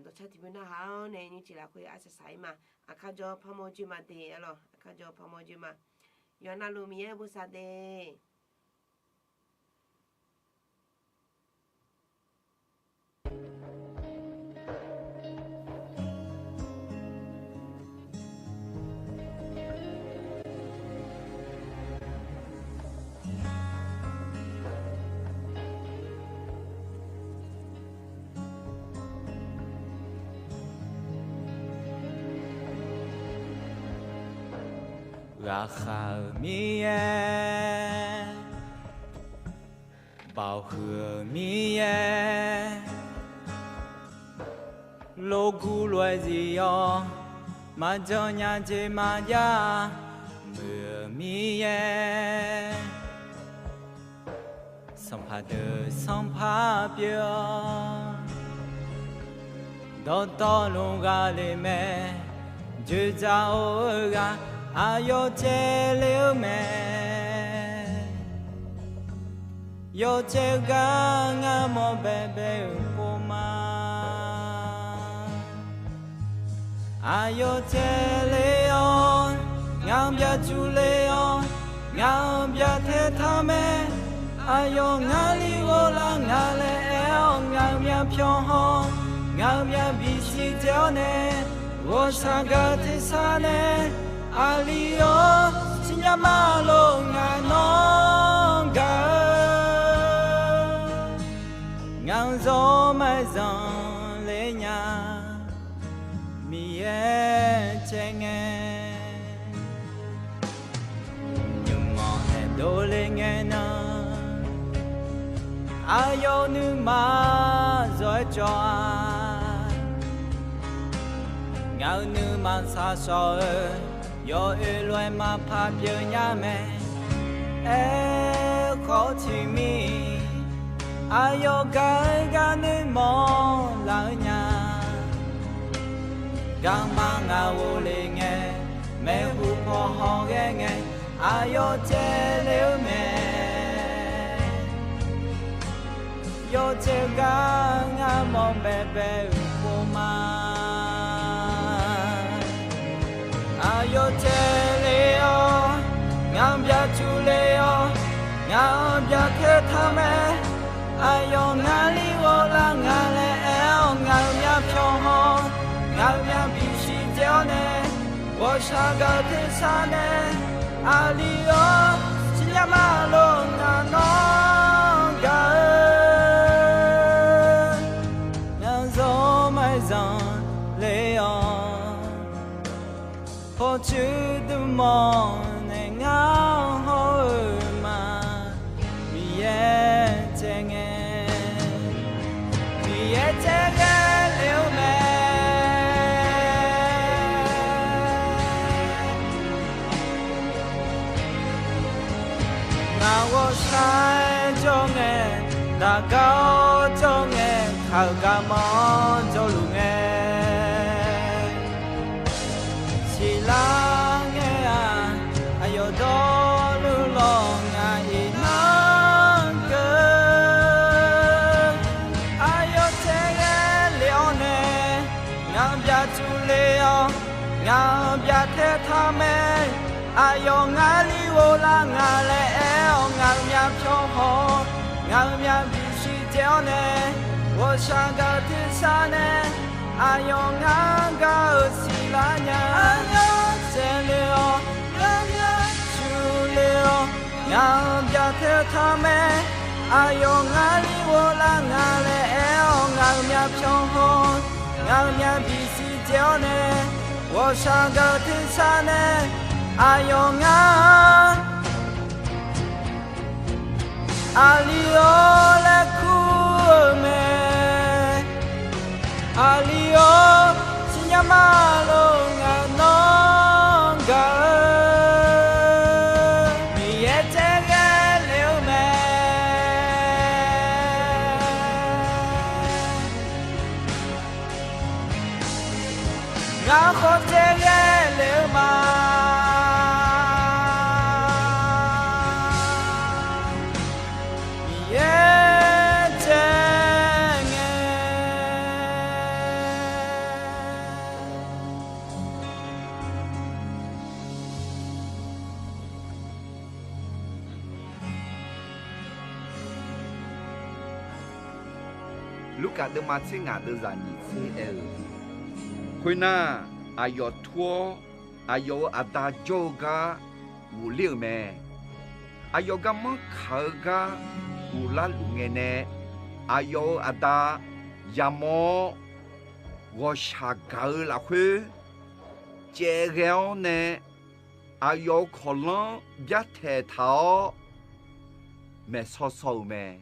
dawqcar tiqbymr narhaq-awr nae nymrcif lafkhoer arsaq saq-ir ma. Aqkar jawr parmawr joer ma de-a lawq. Aqkar jawr parmawr joer ma. Yawqha navluf Miqyaer bosav de. Ghaqkhav-euq Miqyaer, baoq huiq-euq Miqyaer, lof guv lof-aer zif-awr, maqjan nya jeq maqjav muiq-euq Miqyaer, sanqpaq deuq sanqpaq pyeuf-awr, dawqtawvluf ghaq le mae, dzoeqdzaq-eu ghaq aqyawf caev le-eu mae. Yawcaev-eu gar ngar mawr baebae-euq pov ma. Aqyawf caev le-awr, ngaq-anr byajuq le-awr, ngaq-anr bya tae taq mae. Aqyawf ngar li ghov lar nga laer aer-awr, ngaq-euq myavpyawq haw-awr, ngaq-euq myavbif siq dzae-awr nae, ghawqshaq gaq tersar nae, aqli-awr, siqnya ma lor ngaq nawr gaq-eu, ngaq-anr zawr maqzanq le nya, Miqyaer caev ngae, nymq-anr nae dov Aqyawf nuima zawq-aer cawv-a. Ngaq-euq nuima shaqshawq-eu yawoer lof-aer maqpar pyeuf nya mae. Aerkhawf tiqmir aqyawf gaq-eu gar noeqmawf laf-eu nya. Garma ngaq ghofle ngae, maeqhu paw hawghaer ngae, aqyawf caevle-eu mae. Yawcaev gar ngar mawr baebae-euq pov ma. Aqyawf caevle-awr, ngaq byaqcuf le-awr, ngaq-anr byaqtae taq mae. Aqyawf ngar li ghoflar nga laer aer-awr, ngaq-euq myavpyawq haw-awr, ngaq-euq myavbif siqdzae-awr nae, ghawqshaq gaq-eu tersar nae, aqli-awr siqnya ma lor, ngaq nawr gaq-eu. Ngaq zanq maqzanq le-awr, pawqtsuif dmqmawr nae ngar hawr-eu ma. Miqyaer caev ngae, Miqyaer caev ghae le-eu mae. Ngaq ghawqshaq-aer jawr ngae, daqgar-awr jawr ngae, kaq-euq garma-anr jawrluf ngae, siqlar ngae-aq, aqyawf dawrluf lawq ngaq iqnan keuv. Aqyawf caev ghae le-awr nae, ngaq byaqcuf le-awr, ngaq byaqtae taq mae. Aqyawf ngar li ghoflar nga laer aer-awr, ngaq-euq myavpyawq haw-awr, ngaq-euq myavbif siqdzae-awr nae, ghawqshaq gaq-eu tersar nae, aqyawf ngar gaq-eu siqlar nya. Aqyawf caev le-awr, cuf le-awr, ngaq byaqtae taq mae. Aqyawf ngar li ghoflar nga laer aer-awr, ngaq-euq myavpyawq haw-awr, ngaq-euq myavbif siqdzae-awr nae, ghawqshaq gaq-eu tersar nae, aqyawf ngar aqli-awr laer kur-eu mae. Aqli-awr siqnya ma lor, ngaq nawr gaq-eu. Miqyaer caev ghae le-eu mae. Ngar khawf caev ghae le-eu ma. Miqyaer caev ngae. Lurkaf deuvma tser ngaq deuvzaq nyiq tser aer-eu, khoernar, aqyawf tur-awr, aqyawf-euq aqda jawr-eu gar ghofler-euq mae. Aqyawf garmanr kaq-eu gar ghoflar luf ngae nae, aqyawf-euq aqda yamawr-awr, ghawqshaq gaq-eu lafkhoer caev ghae-awr nae, aqyawf-euq kawqlanr byartaeq taq-awr maeqsaw saw-euq mae.